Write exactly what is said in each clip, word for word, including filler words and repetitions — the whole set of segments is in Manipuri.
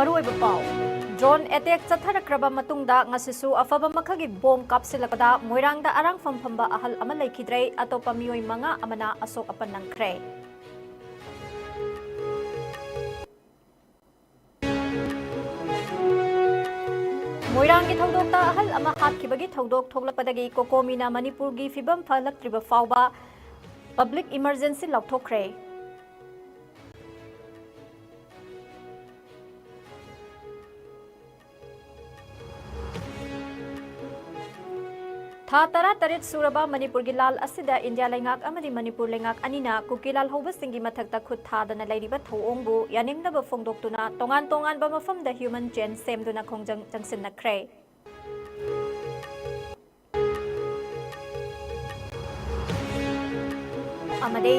ꯃꯔꯨꯑꯣꯏꯕ ꯄꯥꯎ꯫ Drone attack ꯆꯠꯊꯔꯛꯈ꯭ꯔꯕ ꯃꯇꯨꯡꯗ ꯉꯁꯤꯁꯨ ꯑꯐꯕ ꯃꯈꯜꯒꯤ ꯕꯣꯝ ꯀꯥꯞꯁꯤꯜꯂꯛꯄꯗ ꯃꯣꯏꯔꯥꯡꯗ ꯑꯔꯥꯡꯐꯝ ꯐꯝꯕ ꯑꯍꯜ ꯑꯃ ꯂꯩꯈꯤꯗ꯭ꯔꯦ꯫ ꯑꯇꯣꯞꯄ ꯃꯤꯑꯣꯏ ꯃꯉꯥ ꯑꯃꯅ ꯑꯁꯣꯛ ꯑꯄꯟ ꯅꯪꯈ꯭ꯔꯦ꯫ ꯃꯣꯏꯔꯥꯡꯒꯤ ꯊꯧꯗꯣꯛꯇ ꯑꯍꯜ ꯑꯃ ꯍꯥꯠꯈꯤꯕꯒꯤ ꯊꯧꯗꯣꯛ ꯊꯣꯛꯂꯛꯄꯗꯒꯤ ꯀꯣꯀꯣꯃꯤꯅ ꯃꯅꯤꯄꯨꯔꯒꯤ ꯐꯤꯕꯝ ꯐꯍꯜꯂꯛꯇ꯭ꯔꯤꯕ ꯐꯥꯎꯕ public emergency ꯂꯥꯎꯊꯣꯛꯈ꯭ꯔꯦ꯫ ꯊꯥ ꯇꯔꯥꯇꯔꯦꯠ ꯁꯨꯔꯕ ꯃꯅꯤꯄꯨꯔꯒꯤ ꯂꯥꯜ ꯑꯁꯤꯗ ꯏꯟꯗꯤꯌꯥ ꯂꯩꯉꯥꯛ ꯑꯃꯗꯤ ꯃꯅꯤꯄꯨꯔ ꯂꯩꯉꯥꯛ ꯑꯅꯤꯅ ꯀꯨꯀꯤ ꯂꯥꯜꯍꯧꯕꯁꯤꯡꯒꯤ ꯃꯊꯛꯇ ꯈꯨꯠ ꯊꯥꯗꯅ ꯂꯩꯔꯤꯕ ꯊꯧꯑꯣꯡꯕꯨ ꯌꯥꯅꯤꯡꯗꯕ ꯐꯣꯡꯗꯣꯛꯇꯨꯅ ꯇꯣꯉꯥꯟ ꯇꯣꯉꯥꯟꯕ ꯃꯐꯝꯗ human chain ꯁꯦꯝꯗꯨꯅ ꯈꯣꯡꯖꯪ ꯆꯪꯁꯤꯟꯅꯈ꯭ꯔꯦ꯫ ꯑꯃꯗꯤ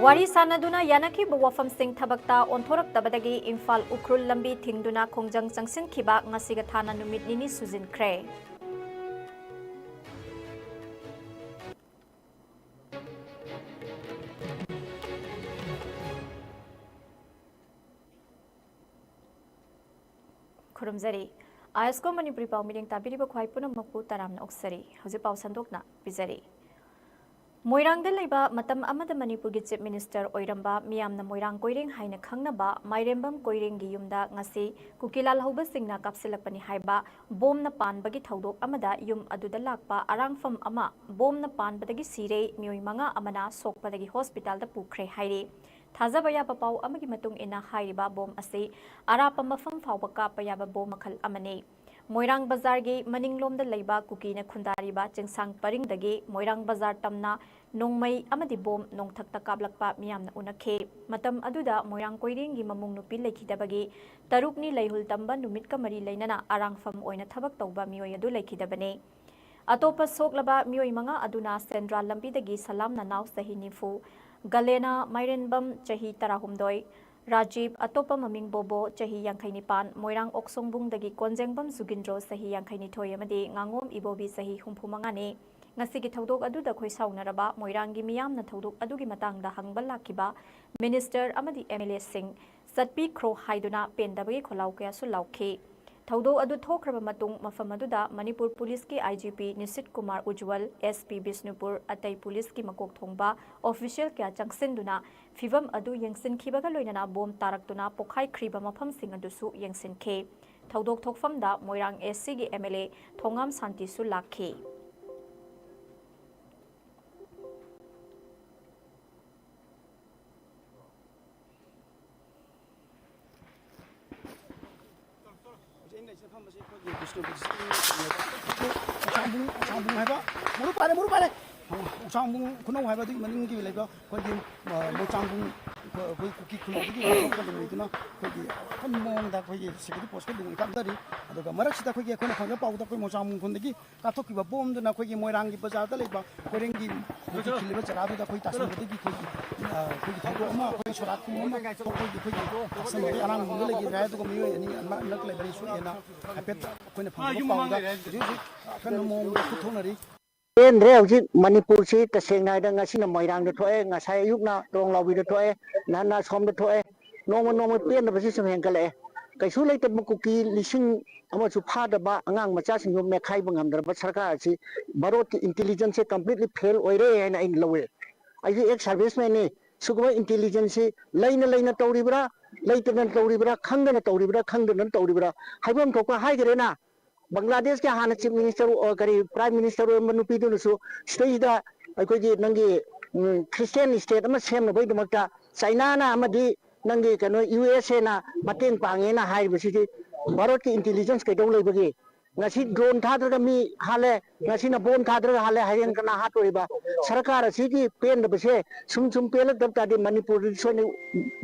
ꯋꯥꯔꯤ ꯁꯥꯟꯅꯗꯨꯅ ꯌꯥꯅꯈꯤꯕ ꯋꯥꯐꯝꯁꯤꯡ ꯊꯕꯛꯇ ꯑꯣꯟꯊꯣꯔꯛꯇꯕꯗꯒꯤ ꯏꯝꯐꯥꯜ ꯎꯈ꯭ꯔꯨꯜ ꯂꯝꯕꯤ ꯊꯤꯡꯗꯨꯅ ꯈꯣꯡꯖꯪ ꯆꯪꯁꯤꯟꯈꯤꯕ ꯉꯁꯤꯒ ꯊꯥꯅ ꯅꯨꯃꯤꯠ ꯅꯤꯅꯤ ꯁꯨꯖꯤꯟꯈ꯭ꯔꯦ꯫ ꯈꯨꯔꯨꯝꯖꯔꯤ꯫ ꯑꯥꯏ ꯑꯦꯁ ꯀꯣ ꯃꯅꯤꯄꯨꯔꯤ ꯄꯥꯎ ꯃꯤꯠꯌꯦꯡ ꯇꯥꯕꯤꯔꯤꯕ ꯈ꯭ꯋꯥꯏ ꯄꯨꯝꯅꯃꯛꯄꯨ ꯇꯔꯥꯝꯅ ꯑꯣꯛꯆꯔꯤ꯫ ꯍꯧꯖꯤꯛ ꯄꯥꯎ ꯁꯟꯗꯣꯛꯅ ꯄꯤꯖꯔꯤ꯫ ꯃꯣꯏꯔꯥꯡꯗ ꯂꯩꯕ, ꯃꯇꯝ ꯑꯃꯗ ꯃꯅꯤꯄꯨꯔꯒꯤ Chief Minister ꯑꯣꯏꯔꯝꯕ, ꯃꯤꯌꯥꯝꯅ ꯃꯣꯏꯔꯥꯡ ꯀꯣꯏꯔꯦꯡ ꯍꯥꯏꯅ ꯈꯪꯅꯕ ꯃꯥꯏꯔꯦꯝꯕꯝ ꯀꯣꯏꯔꯦꯡꯒꯤ ꯌꯨꯝꯗ ꯉꯁꯤ ꯀꯨꯀꯤ ꯂꯥꯜꯍꯧꯕꯁꯤꯡꯅ ꯀꯥꯞꯁꯤꯜꯂꯛꯄꯅꯤ ꯍꯥꯏꯕ ꯕꯣꯝꯅ ꯄꯥꯟꯕꯒꯤ ꯊꯧꯗꯣꯛ ꯑꯃꯗ ꯌꯨꯝ ꯑꯗꯨꯗ ꯂꯥꯛꯄ ꯑꯔꯥꯡꯐꯝ ꯑꯃ ꯕꯣꯝꯅ ꯄꯥꯟꯕꯗꯒꯤ ꯁꯤꯔꯦ, ꯃꯤꯑꯣꯏ ꯃꯉꯥ ꯑꯃꯅ ꯁꯣꯛꯄꯗꯒꯤ ꯍꯣꯁꯄꯤꯇꯥꯜꯗ ꯄꯨꯈ꯭ꯔꯦ ꯍꯥꯏꯔꯤ꯫ ꯊꯥꯖꯕ ꯌꯥꯕ ꯄꯥꯎ ꯑꯃꯒꯤ ꯃꯇꯨꯡ ꯏꯟꯅ, ꯍꯥꯏꯔꯤꯕ ꯕꯣꯝ ꯑꯁꯤ ꯑꯔꯥꯞꯄ ꯃꯐꯝ ꯐꯥꯎꯕ ꯀꯥꯞꯄ ꯌꯥꯕ ꯕꯣꯝ ꯃꯈꯜ ꯑꯃꯅꯤ꯫ ꯃꯣꯏꯔꯥꯡ ꯕꯖꯥꯔꯒꯤ ꯃꯅꯤꯡꯂꯣꯝꯗ ꯂꯩꯕ ꯀꯨꯀꯤꯅ ꯈꯨꯟꯗꯥꯔꯤꯕ ꯆꯤꯡꯁꯥꯡ ꯄꯔꯤꯡꯗꯒꯤ ꯃꯣꯏꯔꯥꯡ ꯕꯖꯥꯔ ꯇꯝꯅ ꯅꯣꯡꯃꯩ ꯑꯃꯗꯤ ꯕꯣꯝ ꯅꯣꯡꯊꯛꯇ ꯀꯥꯞꯂꯛꯄ ꯃꯤꯌꯥꯝꯅ ꯎꯅꯈꯤ꯫ ꯃꯇꯝ ꯑꯗꯨꯗ ꯃꯣꯏꯔꯥꯡ ꯀꯣꯏꯔꯦꯡꯒꯤ ꯃꯃꯧ ꯅꯨꯄꯤ ꯂꯩꯈꯤꯗꯕꯒꯤ ꯇꯔꯨꯛꯅꯤ ꯂꯩꯍꯨꯜ ꯇꯝꯕ ꯅꯨꯃꯤꯠꯀ ꯃꯔꯤ ꯂꯩꯅꯅ ꯑꯔꯥꯡꯐꯝ ꯑꯣꯏꯅ ꯊꯕꯛ ꯇꯧꯕ ꯃꯤꯑꯣꯏ ꯑꯗꯨ ꯂꯩꯈꯤꯗꯕꯅꯤ꯫ ꯑꯇꯣꯞꯄ ꯁꯣꯛꯂꯕ ꯃꯤꯑꯣꯏ ꯃꯉꯥ ꯑꯗꯨꯅ ꯁꯦꯟꯗ꯭ꯔꯥ ꯂꯝꯕꯤꯗꯒꯤ ꯁꯂꯥꯝ ꯅꯅꯥꯎ ꯆꯍꯤ ꯅꯤꯐꯨ, ꯒꯂꯦꯅꯥ ꯃꯥꯏꯔꯦꯟꯕꯝ ꯆꯍꯤ ꯇꯔꯥꯍꯨꯝꯗꯣꯏ, ꯔꯥꯖꯤꯕ, ꯑꯇꯣꯞꯄ ꯃꯃꯤꯡ ꯕꯣꯕꯣ, ꯆꯍꯤ ꯌꯥꯡꯈꯩ ꯅꯤꯄꯥꯟ, ꯃꯣꯏꯔꯥꯡ ꯑꯣꯛꯁꯣꯡꯕꯨꯡꯗꯒꯤ ꯀꯣꯟꯖꯦꯡꯕꯝ ꯖꯨꯒꯤꯟꯗ꯭ꯔꯣ, ꯆꯍꯤ ꯌꯥꯡꯈꯩ ꯅꯤꯊꯣꯏ ꯑꯃꯗꯤ ꯉꯥꯉꯣꯝ ꯏꯕꯣꯕꯤ, ꯆꯍꯤ ꯍꯨꯝꯐꯨ ꯃꯉꯥꯅꯤ꯫ ꯉꯁꯤꯒꯤ ꯊꯧꯗꯣꯛ ꯑꯗꯨꯗ ꯈꯣꯏꯁꯥꯎꯅꯔꯕ ꯃꯣꯏꯔꯥꯡꯒꯤ ꯃꯤꯌꯥꯝꯅ ꯊꯧꯗꯣꯛ ꯑꯗꯨꯒꯤ ꯃꯇꯥꯡꯗ ꯍꯪꯕ ꯂꯥꯛꯈꯤꯕ Minister ꯑꯃꯗꯤ M L A ꯁꯤꯡ, ꯆꯠꯄꯤꯈ꯭ꯔꯣ ꯍꯥꯏꯗꯨꯅ ꯄꯦꯟꯗꯕꯒꯤ ꯈꯣꯜꯂꯥꯎ ꯀꯌꯥꯁꯨ ꯂꯥꯎꯈꯤ꯫ ꯊꯧꯗꯣꯛ ꯑꯗꯨ ꯊꯣꯛꯈ꯭ꯔꯕ ꯃꯇꯨꯡ ꯃꯐꯝ ꯑꯗꯨꯗ ꯃꯅꯤꯄꯨꯔ ꯄꯨꯂꯤꯁꯀꯤ I G P Nishit Kumar Ujjwal, S P Bishnupur, ꯑꯇꯩ ꯄꯨꯂꯤꯁꯀꯤ ꯃꯀꯣꯛ ꯊꯣꯡꯕ ꯑꯣꯐꯤꯁꯤꯌꯦꯜ ꯀꯌꯥ ꯆꯪꯁꯤꯟꯗꯨꯅ ꯐꯤꯚꯝ ꯑꯗꯨ ꯌꯦꯡꯁꯤꯟꯈꯤꯕꯒ ꯂꯣꯏꯅꯅ ꯕꯣꯝ ꯇꯥꯔꯛꯇꯨꯅ ꯄꯣꯈꯥꯏꯈ꯭ꯔꯤꯕ ꯃꯐꯝꯁꯤꯡ ꯑꯗꯨꯁꯨ ꯌꯦꯡꯁꯤꯟꯈꯤ꯫ ꯊꯧꯗꯣꯛ ꯊꯣꯛꯐꯝꯗ ꯃꯣꯏꯔꯥꯡ ꯑꯦꯁ ꯁꯤꯒꯤ ꯑꯦꯝ ꯑꯦꯜ ꯑꯦ ꯊꯣꯉꯥꯝ ꯁꯥꯟꯇꯤꯁꯨ ꯂꯥꯛꯈꯤ꯫ ꯍꯧꯖꯤꯛ ꯑꯩꯅ ꯂꯩꯁꯤꯗ ꯐꯝꯕꯁꯤ ꯑꯩꯈꯣꯏꯒꯤ ꯕꯤꯁꯅꯨꯄꯨꯔ ꯗꯤꯁꯇ꯭ꯔꯤꯛꯀꯤ ꯎꯁꯥꯡꯕꯨꯡ, ꯎꯁꯥꯡꯕꯨꯡ ꯍꯥꯏꯕ, ꯃꯔꯨꯞ ꯄꯥꯜꯂꯦ, ꯃꯔꯨꯞ ꯄꯥꯜꯂꯦ꯫ ꯎꯁꯥꯡꯕꯨꯡ ꯈꯨꯅꯧ ꯍꯥꯏꯕ ꯑꯗꯨꯒꯤ ꯃꯅꯤꯡꯒꯤ ꯂꯩꯕ ꯑꯩꯈꯣꯏꯒꯤ, ꯑ, ꯃꯣꯏꯆꯥꯡꯕꯨꯡ, ꯑꯩꯈꯣꯏ ꯀꯨꯀꯤ ꯈꯨꯜꯂꯧꯗꯒꯤ ꯂꯩꯔꯛꯄ ꯂꯩꯉꯣꯏꯗꯨꯅ ꯑꯩꯈꯣꯏꯒꯤ ꯑꯀꯟꯕ ꯃꯑꯣꯡꯗ ꯑꯩꯈꯣꯏꯒꯤ ꯁꯦꯀ꯭ꯌꯨꯔꯤꯇꯤ ꯐꯣꯔꯁꯀ ꯂꯤꯡꯉꯩ ꯀꯥꯞꯊꯔꯤ꯫ ꯑꯗꯨꯒ ꯃꯔꯛꯁꯤꯗ ꯑꯩꯈꯣꯏꯒꯤ ꯑꯩꯈꯣꯏꯅ ꯐꯪꯖꯕ ꯄꯥꯎꯗ ꯑꯩꯈꯣꯏ ꯃꯣꯏꯆꯥꯡꯕꯨꯡ ꯈꯨꯟꯗꯒꯤ ꯀꯥꯞꯊꯣꯛꯈꯤꯕ ꯕꯣꯝꯗꯨꯅ ꯑꯩꯈꯣꯏꯒꯤ ꯃꯣꯏꯔꯥꯡꯒꯤ ꯕꯖꯥꯔꯗ ꯂꯩꯕ ꯀꯣꯏꯔꯦꯡꯒꯤ ꯍꯧꯖꯤꯛ ꯈꯤꯜꯂꯤꯕ ꯖꯒꯥꯗꯨꯗ ꯑꯩꯈꯣꯏ ꯇꯥꯁꯟꯕꯗꯒꯤ ꯑꯩꯈꯣꯏꯒꯤ, ꯑ, ꯑꯩꯈꯣꯏꯒꯤ ꯊꯧꯗꯣꯛ ꯑꯃ, ꯑꯩꯈꯣꯏ ꯁꯣꯔꯥꯠ ꯀꯨꯝꯕ ꯑꯃ ꯊꯣꯛꯄꯒꯤ ꯑꯩꯈꯣꯏꯒꯤ ꯇꯥꯁꯟꯕꯗꯒꯤ ꯑꯉꯥꯡ ꯑꯍꯨꯝꯗ ꯂꯩꯈꯤꯗ꯭ꯔꯦ, ꯑꯗꯨꯒ ꯃꯤꯑꯣꯏ ꯑꯅꯤ ꯑꯃ ꯑꯃꯂꯛ ꯂꯩꯕꯅꯤ ꯁꯣꯛꯑꯦꯅ ꯍꯥꯏꯐꯦꯠ ꯑꯩꯈꯣꯏꯅ ꯐꯪꯕ ꯄꯥꯎꯗ ꯍꯧꯖꯤꯛ ꯍꯧꯖꯤꯛ ꯑꯀꯟꯕ ꯃꯑꯣꯡꯗ ꯈꯨꯠꯊꯣꯛꯅꯔꯤ꯫ ꯄꯦꯟꯗ꯭ꯔꯦ꯫ ꯍꯧꯖꯤꯛ ꯃꯅꯤꯄꯨꯔꯁꯤ ꯇꯁꯦꯡꯅ ꯍꯥꯏꯔꯗ ꯉꯁꯤꯅ ꯃꯣꯏꯔꯥꯡꯗ ꯊꯣꯛꯑꯦ, ꯉꯁꯥꯏ ꯑꯌꯨꯛꯅ ꯇꯣꯡꯂꯥꯎꯕꯤꯗ ꯊꯣꯛꯑꯦ, ꯅꯍꯥꯟꯅ ꯑꯁꯣꯝꯗ ꯊꯣꯛꯑꯦ꯫ ꯅꯣꯡꯃ ꯅꯣꯡꯃ ꯄꯦꯟꯗꯕꯁꯤ ꯁꯨꯝ ꯍꯦꯟꯒꯠꯂꯛꯑꯦ꯫ ꯀꯩꯁꯨ ꯂꯩꯇꯕ ꯀꯨꯀꯤ ꯂꯤꯁꯤꯡ ꯑꯃꯁꯨ ꯐꯥꯗꯕ ꯑꯉꯥꯡ ꯃꯆꯥꯁꯤꯡꯗꯨ ꯃꯦꯠꯈꯥꯏꯕ ꯉꯝꯗ꯭ꯔꯕ ꯁꯔꯀꯥꯔ ꯑꯁꯤ ꯚꯥꯔꯠꯀꯤ ꯏꯟꯇꯦꯂꯤꯖꯦꯟꯁꯁꯦ ꯀꯝꯄ꯭ꯂꯤꯠꯂꯤ ꯐꯦꯜ ꯑꯣꯏꯔꯦ ꯍꯥꯏꯅ ꯑꯩꯅ ꯂꯧꯋꯦ꯫ ꯑꯩꯁꯨ ꯑꯦꯛꯁ ꯁꯥꯔꯚꯤꯁꯃꯦꯟꯅꯤ꯫ ꯁꯤꯒꯨꯝꯕ ꯏꯟꯇꯦꯂꯤꯖꯦꯟꯁꯁꯤ ꯂꯩꯅ ꯂꯩꯅ ꯇꯧꯔꯤꯕ꯭ꯔꯥ, ꯂꯩꯇꯅ ꯇꯧꯔꯤꯕ꯭ꯔꯥ, ꯈꯪꯗꯅ ꯇꯧꯔꯤꯕ꯭ꯔꯥ, ꯈꯪꯗꯅ ꯇꯧꯔꯤꯕ꯭ꯔꯥ, ꯍꯥꯏꯐꯝ ꯊꯣꯛꯄ ꯍꯥꯏꯈ꯭ꯔꯦꯅ꯫ ꯕꯪꯒ꯭ꯂꯥꯗꯦꯁꯀꯤ ꯍꯥꯟꯅ ꯆꯤꯐ ꯃꯤꯅꯤꯁꯇꯔ, ꯑ, ꯀꯔꯤ, ꯄ꯭ꯔꯥꯏꯝ ꯃꯤꯅꯤꯁꯇꯔ ꯑꯣꯏꯔꯝꯕ ꯅꯨꯄꯤꯗꯨꯅꯁꯨ ꯁꯤꯗꯩꯁꯤꯗ ꯑꯩꯈꯣꯏꯒꯤ ꯅꯪꯒꯤ, ꯎꯝ, ꯈ꯭ꯔꯤꯁꯇꯤꯌꯥꯟ ꯁ꯭ꯇꯦꯠ ꯑꯃ ꯁꯦꯝꯅꯕꯒꯤꯗꯃꯛꯇ ꯆꯥꯏꯅꯥꯅ ꯑꯃꯗꯤ ꯅꯪꯒꯤ ꯀꯩꯅꯣ ꯌꯨ ꯑꯦꯁ ꯑꯦꯅ ꯃꯇꯦꯡ ꯄꯥꯡꯉꯦꯅ ꯍꯥꯏꯔꯤꯕꯁꯤꯗꯤ ꯚꯥꯔꯠꯀꯤ ꯏꯟꯇꯦꯂꯤꯖꯦꯟꯁ ꯀꯩꯗꯧ ꯂꯩꯕꯒꯦ? ꯉꯁꯤ ꯗ꯭ꯔꯣꯟ ꯊꯥꯗ꯭ꯔꯒ ꯃꯤ ꯍꯥꯠꯂꯦ, ꯉꯁꯤꯅ ꯕꯣꯝ ꯊꯥꯗ꯭ꯔꯒ ꯍꯥꯠꯂꯦ, ꯍꯌꯦꯡ ꯀꯅꯥ ꯍꯥꯠꯇꯣꯔꯤꯕ? ꯁꯔꯀꯥꯔ ꯑꯁꯤꯒꯤ ꯄꯦꯟꯗꯕꯁꯦ ꯁꯨꯝ ꯁꯨꯝ ꯄꯦꯜꯂꯛꯇꯕ ꯇꯥꯔꯗꯤ ꯃꯅꯤꯄꯨꯔꯗꯗꯤ ꯁꯣꯏꯗꯅ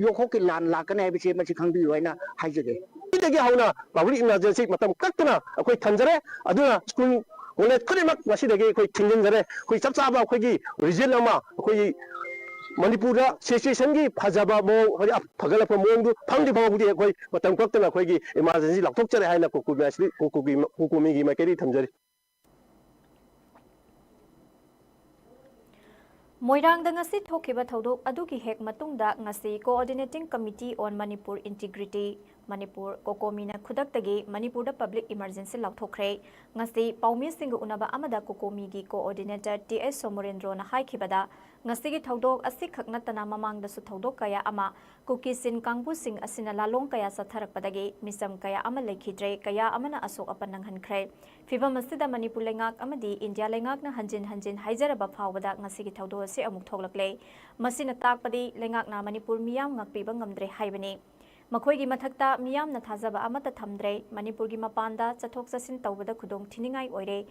ꯌꯣꯛꯈꯣꯛꯀꯤ ꯂꯥꯟ ꯂꯥꯛꯀꯅꯤ ꯍꯥꯏꯕꯁꯦ ꯃꯁꯤ ꯈꯪꯕꯤꯌꯨ ꯍꯥꯏꯅ ꯍꯥꯏꯖꯒꯦ꯫ ꯁꯤꯗꯒꯤ ꯍꯧꯅ ꯄꯕ꯭ꯂꯤꯛ ꯏꯃꯔꯖꯦꯟꯁꯤ ꯃꯇꯝ ꯀꯛꯇꯅ ꯑꯩꯈꯣꯏ ꯊꯝꯖꯔꯦ꯫ ꯑꯗꯨꯅ ꯁ꯭ꯀꯨꯜ ꯀꯣꯂꯦꯖ ꯈꯨꯗꯤꯡꯃꯛ ꯉꯁꯤꯗꯒꯤ ꯑꯩꯈꯣꯏ ꯊꯤꯡꯖꯤꯟꯖꯔꯦ꯫ ꯑꯩꯈꯣꯏ ꯆꯞ ꯆꯥꯕ ꯑꯩꯈꯣꯏꯒꯤ ꯔꯤꯖꯜ ꯑꯃ ꯑꯩꯈꯣꯏꯒꯤ ꯃꯅꯤꯄꯨꯔꯗ ꯁꯤꯆꯨꯋꯦꯁꯟꯒꯤ ꯐꯖꯕ ꯃꯑꯣꯡ, ꯍꯧꯖꯤꯛ ꯐꯒꯠꯂꯛꯄ ꯃꯑꯣꯡꯗꯨ ꯐꯪꯗ꯭ꯔꯤ ꯐꯥꯎꯕꯗꯤ ꯑꯩꯈꯣꯏ ꯃꯇꯝ ꯀꯛꯇꯅ ꯑꯩꯈꯣꯏꯒꯤ ꯏꯃꯥꯔꯖꯦꯟꯁꯤ ꯂꯥꯎꯊꯣꯛꯆꯔꯦ ꯍꯥꯏꯅ ꯀꯨꯀꯤ ꯃꯤꯌꯥꯁꯤꯗꯤ, ꯀꯨꯀꯤ, ꯀꯨꯀꯤ ꯃꯤꯒꯤ ꯃꯥꯏꯀꯩꯗꯒꯤ ꯊꯝꯖꯔꯤ꯫ ꯃꯣꯏꯔꯥꯡꯗ ꯉꯁꯤ ꯊꯣꯛꯈꯤꯕ ꯊꯧꯗꯣꯛ ꯑꯗꯨꯒꯤ ꯍꯦꯛ ꯃꯇꯨꯡꯗ ꯉꯁꯤ Coordinating Committee on Manipur Integrity, Manipur, ꯀꯣꯀꯣꯃꯤꯅ ꯈꯨꯗꯛꯇꯒꯤ ꯃꯅꯤꯄꯨꯔꯗ public emergency ꯂꯥꯎꯊꯣꯛꯈ꯭ꯔꯦ꯫ ꯉꯁꯤ ꯄꯥꯎꯃꯤꯁꯤꯡꯒ ꯎꯅꯕ ꯑꯃꯗ ꯀꯣꯀꯣꯃꯤꯒꯤ coordinator ꯇꯤ ꯑꯩꯆ ꯁꯣꯃꯣꯔꯦꯟꯗ꯭ꯔꯣꯅ ꯍꯥꯏꯈꯤꯕꯗ, ꯉꯁꯤꯒꯤ ꯊꯧꯗꯣꯛ ꯑꯁꯤꯈꯛ ꯅꯠꯇꯅ ꯃꯃꯥꯡꯗꯁꯨ ꯊꯧꯗꯣꯛ ꯀꯌꯥ ꯑꯃ ꯀꯨꯀꯤ ꯆꯤꯡ ꯀꯥꯡꯕꯨꯁꯤꯡ ꯑꯁꯤꯅ ꯂꯥꯂꯣꯡ ꯀꯌꯥ ꯆꯠꯊꯔꯛꯄꯗꯒꯤ ꯃꯤꯆꯝ ꯀꯌꯥ ꯑꯃ ꯂꯩꯈꯤꯗ꯭ꯔꯦ, ꯀꯌꯥ ꯑꯃꯅ ꯑꯁꯣꯛ ꯑꯄꯟ ꯅꯪꯍꯟꯈ꯭ꯔꯦ꯫ ꯐꯤꯚꯝ ꯑꯁꯤꯗ ꯃꯅꯤꯄꯨꯔ ꯂꯩꯉꯥꯛ ꯑꯃꯗꯤ ꯏꯟꯗꯤꯌꯥ ꯂꯩꯉꯥꯛꯅ ꯍꯟꯖꯤꯟ ꯍꯟꯖꯤꯟ ꯍꯥꯏꯖꯔꯕ ꯐꯥꯎꯕꯗ ꯉꯁꯤꯒꯤ ꯊꯧꯗꯣꯛ ꯑꯁꯤ ꯑꯃꯨꯛ ꯊꯣꯛꯂꯛꯂꯦ꯫ ꯃꯁꯤꯅ ꯇꯥꯛꯄꯗꯤ ꯂꯩꯉꯥꯛꯅ ꯃꯅꯤꯄꯨꯔ ꯃꯤꯌꯥꯝ ꯉꯥꯛꯄꯤꯕ ꯉꯝꯗ꯭ꯔꯦ ꯍꯥꯏꯕꯅꯤ꯫ ꯃꯈꯣꯏꯒꯤ ꯃꯊꯛꯇ ꯃꯤꯌꯥꯝꯅ ꯊꯥꯖꯕ ꯑꯃꯠꯇ ꯊꯝꯗ꯭ꯔꯦ꯫ ꯃꯅꯤꯄꯨꯔꯒꯤ ꯃꯄꯥꯟꯗ ꯆꯠꯊꯣꯛ ꯆꯠꯁꯤꯟ ꯇꯧꯕꯗ ꯈꯨꯗꯣꯡ ꯊꯤꯅꯤꯡꯉꯥꯏ ꯑꯣꯏꯔꯦ꯫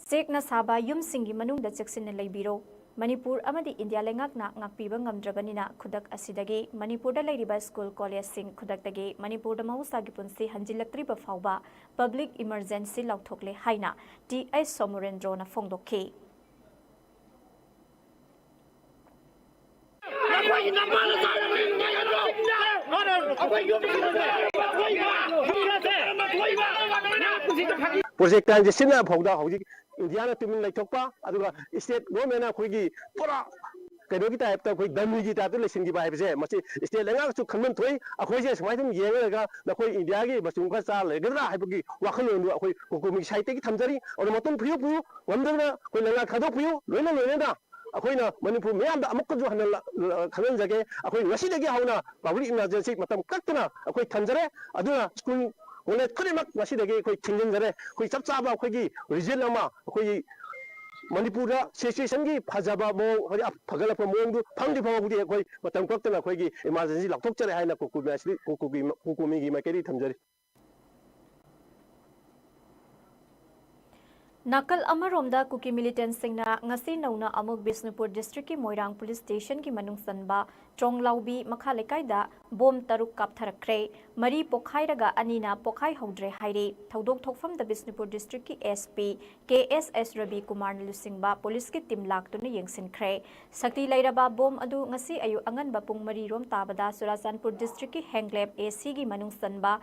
ꯆꯦꯛꯅ ꯁꯥꯕ ꯌꯨꯝꯁꯤꯡꯒꯤ ꯃꯅꯨꯡꯗ ꯆꯦꯛꯁꯤꯟꯅ ꯂꯩꯕꯤꯔꯣ꯫ ꯃꯅꯤꯄꯨꯔ ꯑꯃꯗꯤ ꯏꯟꯗꯤꯌꯥ ꯂꯩꯉꯥꯛꯅ ꯉꯥꯛꯄꯤꯕ ꯉꯝꯗ꯭ꯔꯕꯅꯤꯅ ꯈꯨꯗꯛ ꯑꯁꯤꯗꯒꯤ ꯃꯅꯤꯄꯨꯔꯗ ꯂꯩꯔꯤꯕ ꯁ꯭ꯀꯨꯜ ꯀꯣꯂꯦꯖꯁꯤꯡ ꯈꯨꯗꯛꯇꯒꯤ ꯃꯅꯤꯄꯨꯔꯗ ꯃꯍꯧꯁꯥꯒꯤ ꯄꯨꯟꯁꯤ ꯍꯟꯖꯤꯜꯂꯛꯇ꯭ꯔꯤꯕ ꯐꯥꯎꯕ public emergency ꯂꯥꯎꯊꯣꯛꯂꯦ ꯍꯥꯏꯅ ꯇꯤ ꯑꯩꯆ ꯁꯣꯃꯣꯔꯦꯟꯗ꯭ꯔꯣꯅ ꯐꯣꯡꯗꯣꯛꯈꯤ꯫ Project transition ꯐꯥꯎꯗ ꯍꯧꯖꯤꯛ ꯏꯟꯗꯤꯌꯥꯅ ꯇꯨꯃꯤꯟ ꯂꯩꯊꯣꯛꯄ, ꯑꯗꯨꯒ state government ꯑꯩꯈꯣꯏꯒꯤ ꯄꯨꯔꯥ ꯀꯩꯅꯣꯒꯤ type ꯇ, ꯑꯩꯈꯣꯏ ꯗꯃꯤꯒꯤ type ꯇ ꯂꯩꯁꯤꯟꯈꯤꯕ ꯍꯥꯏꯕꯁꯦ, ꯃꯁꯤ state ꯂꯩꯉꯥꯛꯁꯨ ꯈꯟꯐꯝ ꯊꯣꯛꯏ꯫ ꯑꯩꯈꯣꯏꯁꯦ ꯁꯨꯃꯥꯏꯅ ꯑꯗꯨꯝ ꯌꯦꯡꯂꯒ ꯅꯈꯣꯏ ꯏꯟꯗꯤꯌꯥꯒꯤ ꯃꯆꯨꯝ ꯈꯔ ꯆꯥꯔ ꯂꯩꯒꯗ꯭ꯔꯥ ꯍꯥꯏꯕꯒꯤ ꯋꯥꯈꯜꯂꯣꯟꯗꯨ ꯑꯩꯈꯣꯏ ꯀꯣꯀꯣꯃꯤꯒꯤ side ꯇꯒꯤ ꯊꯝꯖꯔꯤ꯫ ꯑꯗꯨꯅ ꯃꯇꯨꯡ ꯐꯤꯌꯨ ꯐꯤꯌꯨ ꯉꯝꯗꯅ ꯑꯩꯈꯣꯏ ꯂꯩꯉꯥꯛ ꯊꯥꯗꯣꯛꯄꯤꯌꯨ꯫ ꯂꯣꯏꯅ ꯂꯣꯏꯅꯅ ꯑꯩꯈꯣꯏꯅ ꯃꯅꯤꯄꯨꯔ ꯃꯤꯌꯥꯝꯗ ꯑꯃꯨꯛꯀꯁꯨ ꯍꯟꯅ ꯂ-, ꯂ-, ꯈꯪꯍꯟꯖꯒꯦ, ꯑꯩꯈꯣꯏ ꯉꯁꯤꯗꯒꯤ ꯍꯧꯅ public emergency ꯃꯇꯝ ꯀꯛꯇꯅ ꯑꯩꯈꯣꯏ ꯊꯝꯖꯔꯦ꯫ ꯑꯗꯨꯅ ꯁ꯭ꯀꯨꯜ ꯀꯣꯂꯦꯖ ꯈꯨꯗꯤꯡꯃꯛ ꯉꯁꯤꯗꯒꯤ ꯑꯩꯈꯣꯏ ꯊꯤꯡꯖꯤꯟꯖꯔꯦ꯫ ꯑꯩꯈꯣꯏ ꯆꯞ ꯆꯥꯕ ꯑꯩꯈꯣꯏꯒꯤ result ꯑꯃ ꯑꯩꯈꯣꯏꯒꯤ ꯃꯅꯤꯄꯨꯔꯗ situationꯒꯤ ꯐꯖꯕ ꯃꯑꯣꯡ, ꯍꯧꯖꯤꯛ ꯐꯒꯠꯂꯛꯄ ꯃꯑꯣꯡꯗꯨ ꯐꯪꯗ꯭ꯔꯤ ꯐꯥꯎꯕꯗꯤ ꯑꯩꯈꯣꯏ ꯃꯇꯝ ꯀꯛꯇꯅ ꯑꯩꯈꯣꯏꯒꯤ emergency ꯂꯥꯎꯊꯣꯛꯆꯔꯦ ꯍꯥꯏꯅ ꯀꯣꯀꯣꯃꯤ-, ꯀꯣꯀꯣꯃꯤ-, ꯀꯣꯀꯣꯃꯤꯒꯤ ꯃꯥꯏꯀꯩꯗꯒꯤ ꯊꯝꯖꯔꯤ꯫ ꯅꯥꯀꯜ ꯑꯃꯔꯣꯝꯗ ꯀꯨꯀꯤ militantꯁꯤꯡꯅ ꯉꯁꯤ ꯅꯧꯅ ꯑꯃꯨꯛ ꯕꯤꯁꯅꯨꯄꯨꯔ districtꯀꯤ ꯃꯣꯏꯔꯥꯡ police stationꯒꯤ ꯃꯅꯨꯡ ꯆꯟꯕ ꯇ꯭ꯔꯣꯡꯂꯥꯎꯕꯤ ꯃꯈꯥ ꯂꯩꯀꯥꯏꯗ bomb ꯇꯔꯨꯛ ꯀꯥꯞꯊꯔꯛꯈ꯭ꯔꯦ꯫ ꯃꯔꯤ ꯄꯣꯈꯥꯏꯔꯒ ꯑꯅꯤꯅ ꯄꯣꯈꯥꯏꯍꯧꯗ꯭ꯔꯦ ꯍꯥꯏꯔꯤ꯫ ꯊꯧꯗꯣꯛ ꯊꯣꯛꯐꯝꯗ ꯕꯤꯁꯅꯨꯄꯨꯔ districtꯀꯤ S P ꯀꯦ ꯑꯦꯁ ꯑꯦꯁ ꯔꯕꯤ ꯀꯨꯃꯥꯔꯅ ꯂꯨꯆꯤꯡꯕ policeꯀꯤ team ꯂꯥꯛꯇꯨꯅ ꯌꯦꯡꯁꯤꯟꯈ꯭ꯔꯦ꯫ ꯁꯛꯇꯤ ꯂꯩꯔꯕ bomb ꯑꯗꯨ ꯉꯁꯤ ꯑꯌꯨꯛ ꯑꯉꯟꯕ ꯄꯨꯡ ꯃꯔꯤ ꯔꯣꯝ ꯇꯥꯕꯗ ꯆꯨꯔꯥꯆꯥꯟꯄꯨꯔ districtꯀꯤ ꯍꯦꯡꯂꯦꯞ A Cꯒꯤ ꯃꯅꯨꯡ ꯆꯟꯕ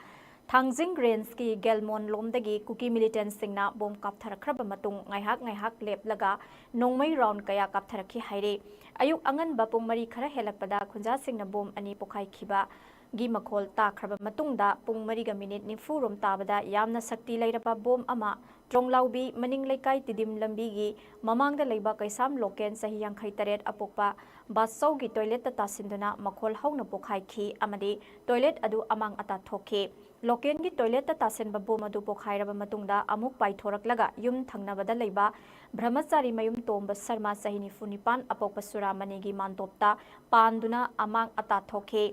ꯊꯥꯡꯖꯤꯡ ꯔꯦꯟꯖꯀꯤ ꯒꯦꯜꯃꯣꯟ ꯂꯣꯝꯗꯒꯤ ꯀꯨꯀꯤ ꯃꯤꯂꯤꯇꯦꯟꯁꯤꯡꯅ ꯕꯣꯝ ꯀꯥꯞꯊꯔꯛꯈ꯭ꯔꯕ ꯃꯇꯨꯡ ꯉꯥꯏꯍꯥꯛ ꯉꯥꯏꯍꯥꯛ ꯂꯦꯞꯂꯒ ꯅꯣꯡꯃꯩ ꯔꯥꯎꯟ ꯀꯌꯥ ꯀꯥꯞꯊꯔꯛꯈꯤ ꯍꯥꯏꯔꯤ꯫ ꯑꯌꯨꯛ ꯑꯉꯟꯕ ꯄꯨꯡ ꯃꯔꯤ ꯈꯔ ꯍꯦꯜꯂꯛꯄꯗ ꯈꯨꯟꯖꯥꯁꯤꯡꯅ ꯕꯣꯝ ꯑꯅꯤ ꯄꯣꯈꯥꯏꯈꯤꯕꯒꯤ ꯃꯈꯣꯜ ꯇꯥꯈ꯭ꯔꯕ ꯃꯇꯨꯡꯗ ꯄꯨꯡ ꯃꯔꯤꯒ ꯃꯤꯅꯤꯠ ꯅꯤꯐꯨ ꯔꯣꯝ ꯇꯥꯕꯗ ꯌꯥꯝꯅ ꯁꯛꯇꯤ ꯂꯩꯔꯕ ꯕꯣꯝ ꯑꯃ ꯇ꯭ꯔꯣꯡꯂꯥꯎꯕꯤ ꯃꯅꯤꯡ ꯂꯩꯀꯥꯏ ꯇꯤꯗꯤꯝ ꯂꯝꯕꯤꯒꯤ ꯃꯃꯥꯡꯗ ꯂꯩꯕ ꯀꯩꯁꯥꯝ ꯂꯣꯀꯦꯟ ꯆꯍꯤ ꯌꯥꯡꯈꯩ ꯇꯔꯦꯠ ꯑꯄꯣꯛꯄ ꯕꯥꯆꯧꯒꯤ ꯇꯣꯏꯂꯦꯠꯇ ꯇꯥꯁꯤꯟꯗꯨꯅ ꯃꯈꯣꯜ ꯍꯧꯅ ꯄꯣꯈꯥꯏꯈꯤ ꯑꯃꯗꯤ ꯇꯣꯏꯂꯦꯠ ꯑꯗꯨ ꯑꯃꯥꯡ ꯑꯇꯥ ꯊꯣꯛꯈꯤ꯫ ꯂꯣꯀꯦꯟꯒꯤ ꯇꯣꯏꯂꯦꯠꯇ ꯇꯥꯁꯤꯟꯕ ꯕꯣꯝ ꯑꯗꯨ ꯄꯣꯈꯥꯏꯔꯕ ꯃꯇꯨꯡꯗ ꯑꯃꯨꯛ ꯄꯥꯏꯊꯣꯔꯛꯂꯒ ꯌꯨꯝ ꯊꯪꯅꯕꯗ ꯂꯩꯕ ꯕ꯭ꯔꯍꯃꯆꯥꯔꯤ ꯃꯌꯨꯝ ꯇꯣꯝꯕ ꯁꯔꯃ ꯆꯍꯤ ꯅꯤꯐꯨ ꯅꯤꯄꯥꯟ ꯑꯄꯣꯛꯄ ꯁꯨꯔꯥꯃꯅꯤꯒꯤ ꯃꯥꯟꯇꯣꯞꯇ ꯄꯥꯟꯗꯨꯅ ꯑꯃꯥꯡ ꯑꯇꯥ ꯊꯣꯛꯈꯤ꯫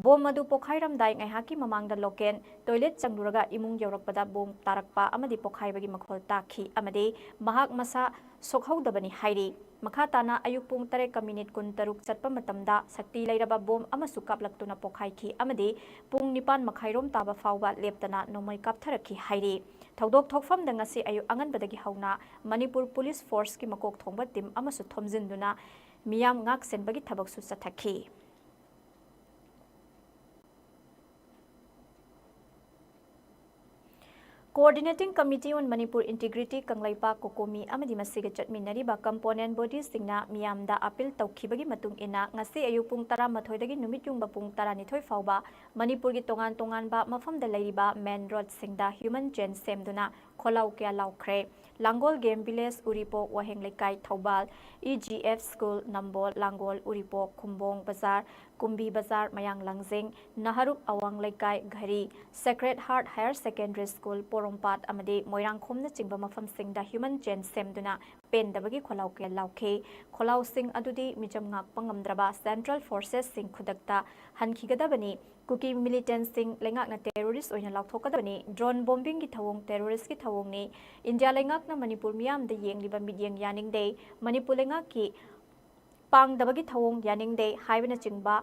ꯕꯣꯝ ꯑꯗꯨ ꯄꯣꯈꯥꯏꯔꯝꯗꯥꯏ ꯉꯥꯏꯍꯥꯛꯀꯤ ꯃꯃꯥꯡꯗ ꯂꯣꯀꯦꯟ ꯇꯣꯏꯂꯦꯠ ꯆꯪꯂꯨꯔꯒ ꯏꯃꯨꯡ ꯌꯧꯔꯛꯄꯗ ꯕꯣꯝ ꯇꯥꯔꯛꯄ ꯑꯃꯗꯤ ꯄꯣꯈꯥꯏꯕꯒꯤ ꯃꯈꯣꯜ ꯇꯥꯈꯤ ꯑꯃꯗꯤ ꯃꯍꯥꯛ ꯃꯁꯥ ꯁꯣꯛꯍꯧꯗꯕꯅꯤ ꯍꯥꯏꯔꯤ꯫ ꯃꯈꯥ ꯇꯥꯅ ꯑꯌꯨꯛ ꯄꯨꯡ ꯇꯔꯦꯠꯀ ꯃꯤꯅꯤꯠ ꯀꯨꯟꯇꯔꯨꯛ ꯆꯠꯄ ꯃꯇꯝꯗ ꯁꯛꯇꯤ ꯂꯩꯔꯕ ꯕꯣꯝ ꯑꯃꯁꯨ ꯀꯥꯞꯂꯛꯇꯨꯅ ꯄꯣꯈꯥꯏꯈꯤ ꯑꯃꯗꯤ ꯄꯨꯡ ꯅꯤꯄꯥꯟ ꯃꯈꯥꯏꯔꯣꯝ ꯇꯥꯕ ꯐꯥꯎꯕ ꯂꯦꯞꯇꯅ ꯅꯣꯡꯃꯩ ꯀꯥꯞꯊꯔꯛꯈꯤ ꯍꯥꯏꯔꯤ꯫ ꯊꯧꯗꯣꯛ ꯊꯣꯛꯐꯝꯗ ꯉꯁꯤ ꯑꯌꯨꯛ ꯑꯉꯟꯕꯗꯒꯤ ꯍꯧꯅ ꯃꯅꯤꯄꯨꯔ ꯄꯨꯂꯤꯁ ꯐꯣꯔꯁꯀꯤ ꯃꯀꯣꯛ ꯊꯣꯡꯕ ꯇꯤꯝ ꯑꯃꯁꯨ ꯊꯣꯝꯖꯤꯟꯗꯨꯅ ꯃꯤꯌꯥꯝ ꯉꯥꯛ ꯁꯦꯟꯕꯒꯤ ꯊꯕꯛꯁꯨ ꯆꯠꯊꯈꯤ꯫ Coordinating Committee on Manipur Integrity Kangleipak ꯀꯣꯀꯣꯃꯤ ꯑꯃꯗꯤ ꯃꯁꯤꯒ ꯆꯠꯃꯤꯟꯅꯔꯤꯕ component bodyꯁꯤꯡꯅ ꯃꯤꯌꯥꯝꯗ ꯑꯄꯤꯜ ꯇꯧꯈꯤꯕꯒꯤ ꯃꯇꯨꯡ ꯏꯟꯅ ꯉꯁꯤ ꯑꯌꯨꯛ ꯄꯨꯡ ꯇꯔꯥꯃꯥꯊꯣꯏꯗꯒꯤ ꯅꯨꯃꯤꯠ ꯌꯨꯡꯕ ꯄꯨꯡ ꯇꯔꯥꯅꯤꯊꯣꯏ ꯐꯥꯎꯕ ꯃꯅꯤꯄꯨꯔꯒꯤ ꯇꯣꯉꯥꯟ ꯇꯣꯉꯥꯟꯕ ꯃꯐꯝꯗ ꯂꯩꯔꯤꯕ main roadꯁꯤꯡꯗ human chain ꯁꯦꯝꯗꯨꯅ ꯈꯣꯜꯂꯥꯎ ꯀꯌꯥ ꯂꯥꯎꯈ꯭ꯔꯦ꯫ ꯂꯥꯡꯒꯣꯜ Game Village, ꯎꯔꯤꯄꯣꯛ, ꯋꯥꯍꯦꯡ ꯂꯩꯀꯥꯏ, Thoubal, E G F School, ꯅꯝꯕꯣꯜ, ꯂꯥꯡꯒꯣꯜ, ꯎꯔꯤꯄꯣꯛ, ꯈꯨꯝꯕꯣꯡ ꯕꯖꯥꯔ, ꯀꯨꯝꯕꯤ ꯕꯖꯥꯔ, ꯃꯌꯥꯡ ꯂꯥꯡꯖꯤꯡ, ꯅꯍꯔꯨꯞ ꯑꯋꯥꯡ ꯂꯩꯀꯥꯏ, ꯘꯔꯤ, Sacred Heart Higher Secondary School, ꯄꯣꯔꯣꯝꯄꯥꯠ ꯑꯃꯗꯤ ꯃꯣꯏꯔꯥꯡꯈꯣꯝꯅꯆꯤꯡꯕ ꯃꯐꯝꯁꯤꯡꯗ human chain ꯁꯦꯝꯗꯨꯅ ꯄꯦꯟꯗꯕꯒꯤ ꯈꯣꯜꯂꯥꯎ ꯀꯌꯥ ꯂꯥꯎꯈꯤ꯫ ꯈꯣꯜꯂꯥꯎꯁꯤꯡ ꯑꯗꯨꯗꯤ ꯃꯤꯆꯝ ꯉꯥꯛꯄ ꯉꯝꯗ꯭ꯔꯕ central forcesꯁꯤꯡ ꯈꯨꯗꯛꯇ ꯍꯟꯈꯤꯒꯗꯕꯅꯤ, ꯀꯨꯀꯤ militantꯁꯤꯡ ꯂꯩꯉꯥꯛꯅ terrorist ꯑꯣꯏꯅ ꯂꯥꯎꯊꯣꯛꯀꯗꯕꯅꯤ, drone bombingꯒꯤ ꯊꯧꯑꯣꯡ terroristꯀꯤ ꯊꯧꯑꯣꯡꯅꯤ, ꯏꯟꯗꯤꯌꯥ ꯂꯩꯉꯥꯛꯅ ꯃꯅꯤꯄꯨꯔ ꯃꯤꯌꯥꯝꯗ ꯌꯦꯡꯂꯤꯕ ꯃꯤꯠꯌꯦꯡ ꯌꯥꯅꯤꯡꯗꯦ, ꯃꯅꯤꯄꯨꯔ ꯂꯩꯉꯥꯛꯀꯤ ꯄꯥꯡꯗꯕꯒꯤ ꯊꯧꯑꯣꯡ ꯌꯥꯅꯤꯡꯗꯦ ꯍꯥꯏꯕꯅꯆꯤꯡꯕ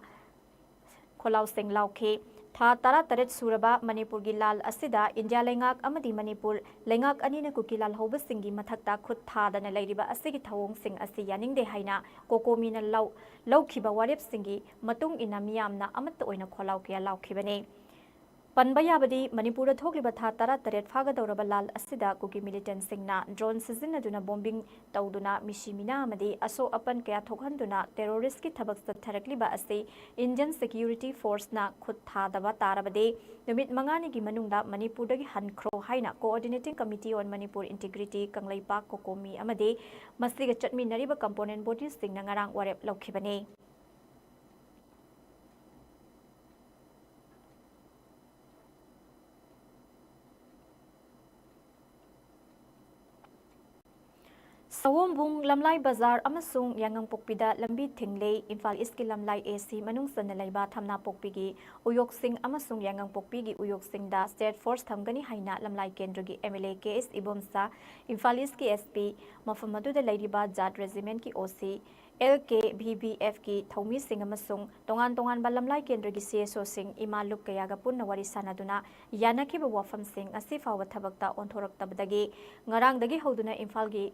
ꯈꯣꯜꯂꯥꯎꯁꯤꯡ ꯂꯥꯎꯈꯤ꯫ ꯊꯥ ꯇꯔꯥꯇꯔꯦꯠ ꯁꯨꯔꯕ ꯃꯅꯤꯄꯨꯔꯒꯤ ꯂꯥꯜ ꯑꯁꯤꯗ ꯏꯟꯗꯤꯌꯥ ꯂꯩꯉꯥꯛ ꯑꯃꯗꯤ ꯃꯅꯤꯄꯨꯔ ꯂꯩꯉꯥꯛ ꯑꯅꯤꯅ ꯀꯨꯀꯤ ꯂꯥꯜꯍꯧꯕꯁꯤꯡꯒꯤ ꯃꯊꯛꯇ ꯈꯨꯠ ꯊꯥꯗꯅ ꯂꯩꯔꯤꯕ ꯑꯁꯤꯒꯤ ꯊꯧꯑꯣꯡꯁꯤꯡ ꯑꯁꯤ ꯌꯥꯅꯤꯡꯗꯦ ꯍꯥꯏꯅ ꯀꯣꯀꯣꯃꯤꯅ ꯂꯧ-, ꯂꯧꯈꯤꯕ ꯋꯥꯔꯦꯞꯁꯤꯡꯒꯤ ꯃꯇꯨꯡ ꯏꯟꯅ ꯃꯤꯌꯥꯝꯅ ꯑꯃꯠꯇ ꯑꯣꯏꯅ ꯈꯣꯜꯂꯥꯎ ꯀꯌꯥ ꯂꯥꯎꯈꯤꯕꯅꯤ꯫ ꯄꯟꯕ ꯌꯥꯕꯗꯤ, ꯃꯅꯤꯄꯨꯔꯗ ꯊꯣꯛꯂꯤꯕ ꯊꯥ ꯇꯔꯥꯇꯔꯦꯠ ꯐꯥꯒꯗꯧꯔꯕ ꯂꯥꯜ ꯑꯁꯤꯗ ꯀꯨꯀꯤ ꯃꯤꯂꯤꯇꯦꯟꯁꯤꯡꯅ ꯗ꯭ꯔꯣꯟ ꯁꯤꯖꯤꯟꯅꯗꯨꯅ ꯕꯣꯝꯕꯤꯡ ꯇꯧꯗꯨꯅ ꯃꯤꯁꯤ ꯃꯤꯅꯥ ꯑꯃꯗꯤ ꯑꯁꯣꯛ ꯑꯄꯟ ꯀꯌꯥ ꯊꯣꯛꯍꯟꯗꯨꯅ ꯇꯦꯔꯣꯔꯤꯁꯀꯤ ꯊꯕꯛ ꯆꯠꯊꯔꯛꯂꯤꯕ ꯑꯁꯤ ꯏꯟꯗꯤꯌꯟ ꯁꯦꯀ꯭ꯌꯨꯔꯤꯇꯤ ꯐꯣꯔꯁꯅ ꯈꯨꯠ ꯊꯥꯗꯕ ꯇꯥꯔꯕꯗꯤ ꯅꯨꯃꯤꯠ ꯃꯉꯥꯅꯤꯒꯤ ꯃꯅꯨꯡꯗ ꯃꯅꯤꯄꯨꯔꯗꯒꯤ ꯍꯟꯈ꯭ꯔꯣ ꯍꯥꯏꯅ Coordinating Committee on Manipur Integrity Kangleipak ꯀꯣꯀꯣꯃꯤ ꯑꯃꯗꯤ ꯃꯁꯤꯒ ꯆꯠꯃꯤꯟꯅꯔꯤꯕ component bodiesꯁꯤꯡꯅ ꯉꯔꯥꯡ ꯋꯥꯔꯦꯞ ꯂꯧꯈꯤꯕꯅꯤ꯫ ꯁꯑꯣꯝꯕꯨꯡ, ꯂꯝꯂꯥꯏ ꯕꯖꯥꯔ ꯑꯃꯁꯨꯡ ꯌꯥꯉꯪꯄꯣꯛꯄꯤꯗ ꯂꯝꯕꯤ ꯊꯤꯡꯂꯦ꯫ ꯏꯝꯐꯥꯜ ꯏꯁꯀꯤ ꯂꯝꯂꯥꯏ ꯑꯦ ꯁꯤ ꯃꯅꯨꯡ ꯆꯟꯅ ꯂꯩꯕ ꯊꯝꯅꯥꯄꯣꯛꯄꯤꯒꯤ ꯎꯌꯣꯛꯁꯤꯡ ꯑꯃꯁꯨꯡ ꯌꯥꯉꯪꯄꯣꯛꯄꯤꯒꯤ ꯎꯌꯣꯛꯁꯤꯡꯗ state force ꯊꯝꯒꯅꯤ ꯍꯥꯏꯅ ꯂꯝꯂꯥꯏ ꯀꯦꯟꯗ꯭ꯔꯒꯤ ꯑꯦꯝ ꯑꯦꯜ ꯑꯦ ꯀꯦ ꯑꯦꯁ ꯏꯕꯣꯝꯆꯥ ꯏꯝꯐꯥꯜ ꯏꯁꯀꯤ ꯑꯦꯁ ꯄꯤ, ꯃꯐꯝ ꯑꯗꯨꯗ ꯂꯩꯔꯤꯕ ꯖꯥꯠ ꯔꯦꯖꯤꯃꯦꯟꯠꯀꯤ ꯑꯣ ꯁꯤ, ꯑꯦꯜ ꯀꯦ ꯚꯤ ꯚꯤ ꯑꯦꯐꯀꯤ ꯊꯧꯃꯤꯁꯤꯡ ꯑꯃꯁꯨꯡ ꯇꯣꯉꯥꯟ ꯇꯣꯉꯥꯟꯕ ꯂꯝꯂꯥꯏ ꯀꯦꯟꯗ꯭ꯔꯒꯤ ꯁꯤ ꯑꯦꯁ ꯑꯣꯁꯤꯡ, ꯏꯃꯥ ꯂꯨꯞ ꯀꯌꯥꯒ ꯄꯨꯟꯅ ꯋꯥꯔꯤ ꯁꯥꯅꯗꯨꯅ ꯌꯥꯅꯈꯤꯕ ꯋꯥꯐꯝꯁꯤꯡ ꯉꯁꯤ ꯐꯥꯎꯕ ꯊꯕꯛꯇ ꯑꯣꯟꯊꯣꯔꯛꯇꯕꯗꯒꯤ ꯉꯔꯥꯡꯗꯒꯤ ꯍꯧꯗꯨꯅ ꯏꯝꯐꯥꯜꯒꯤ,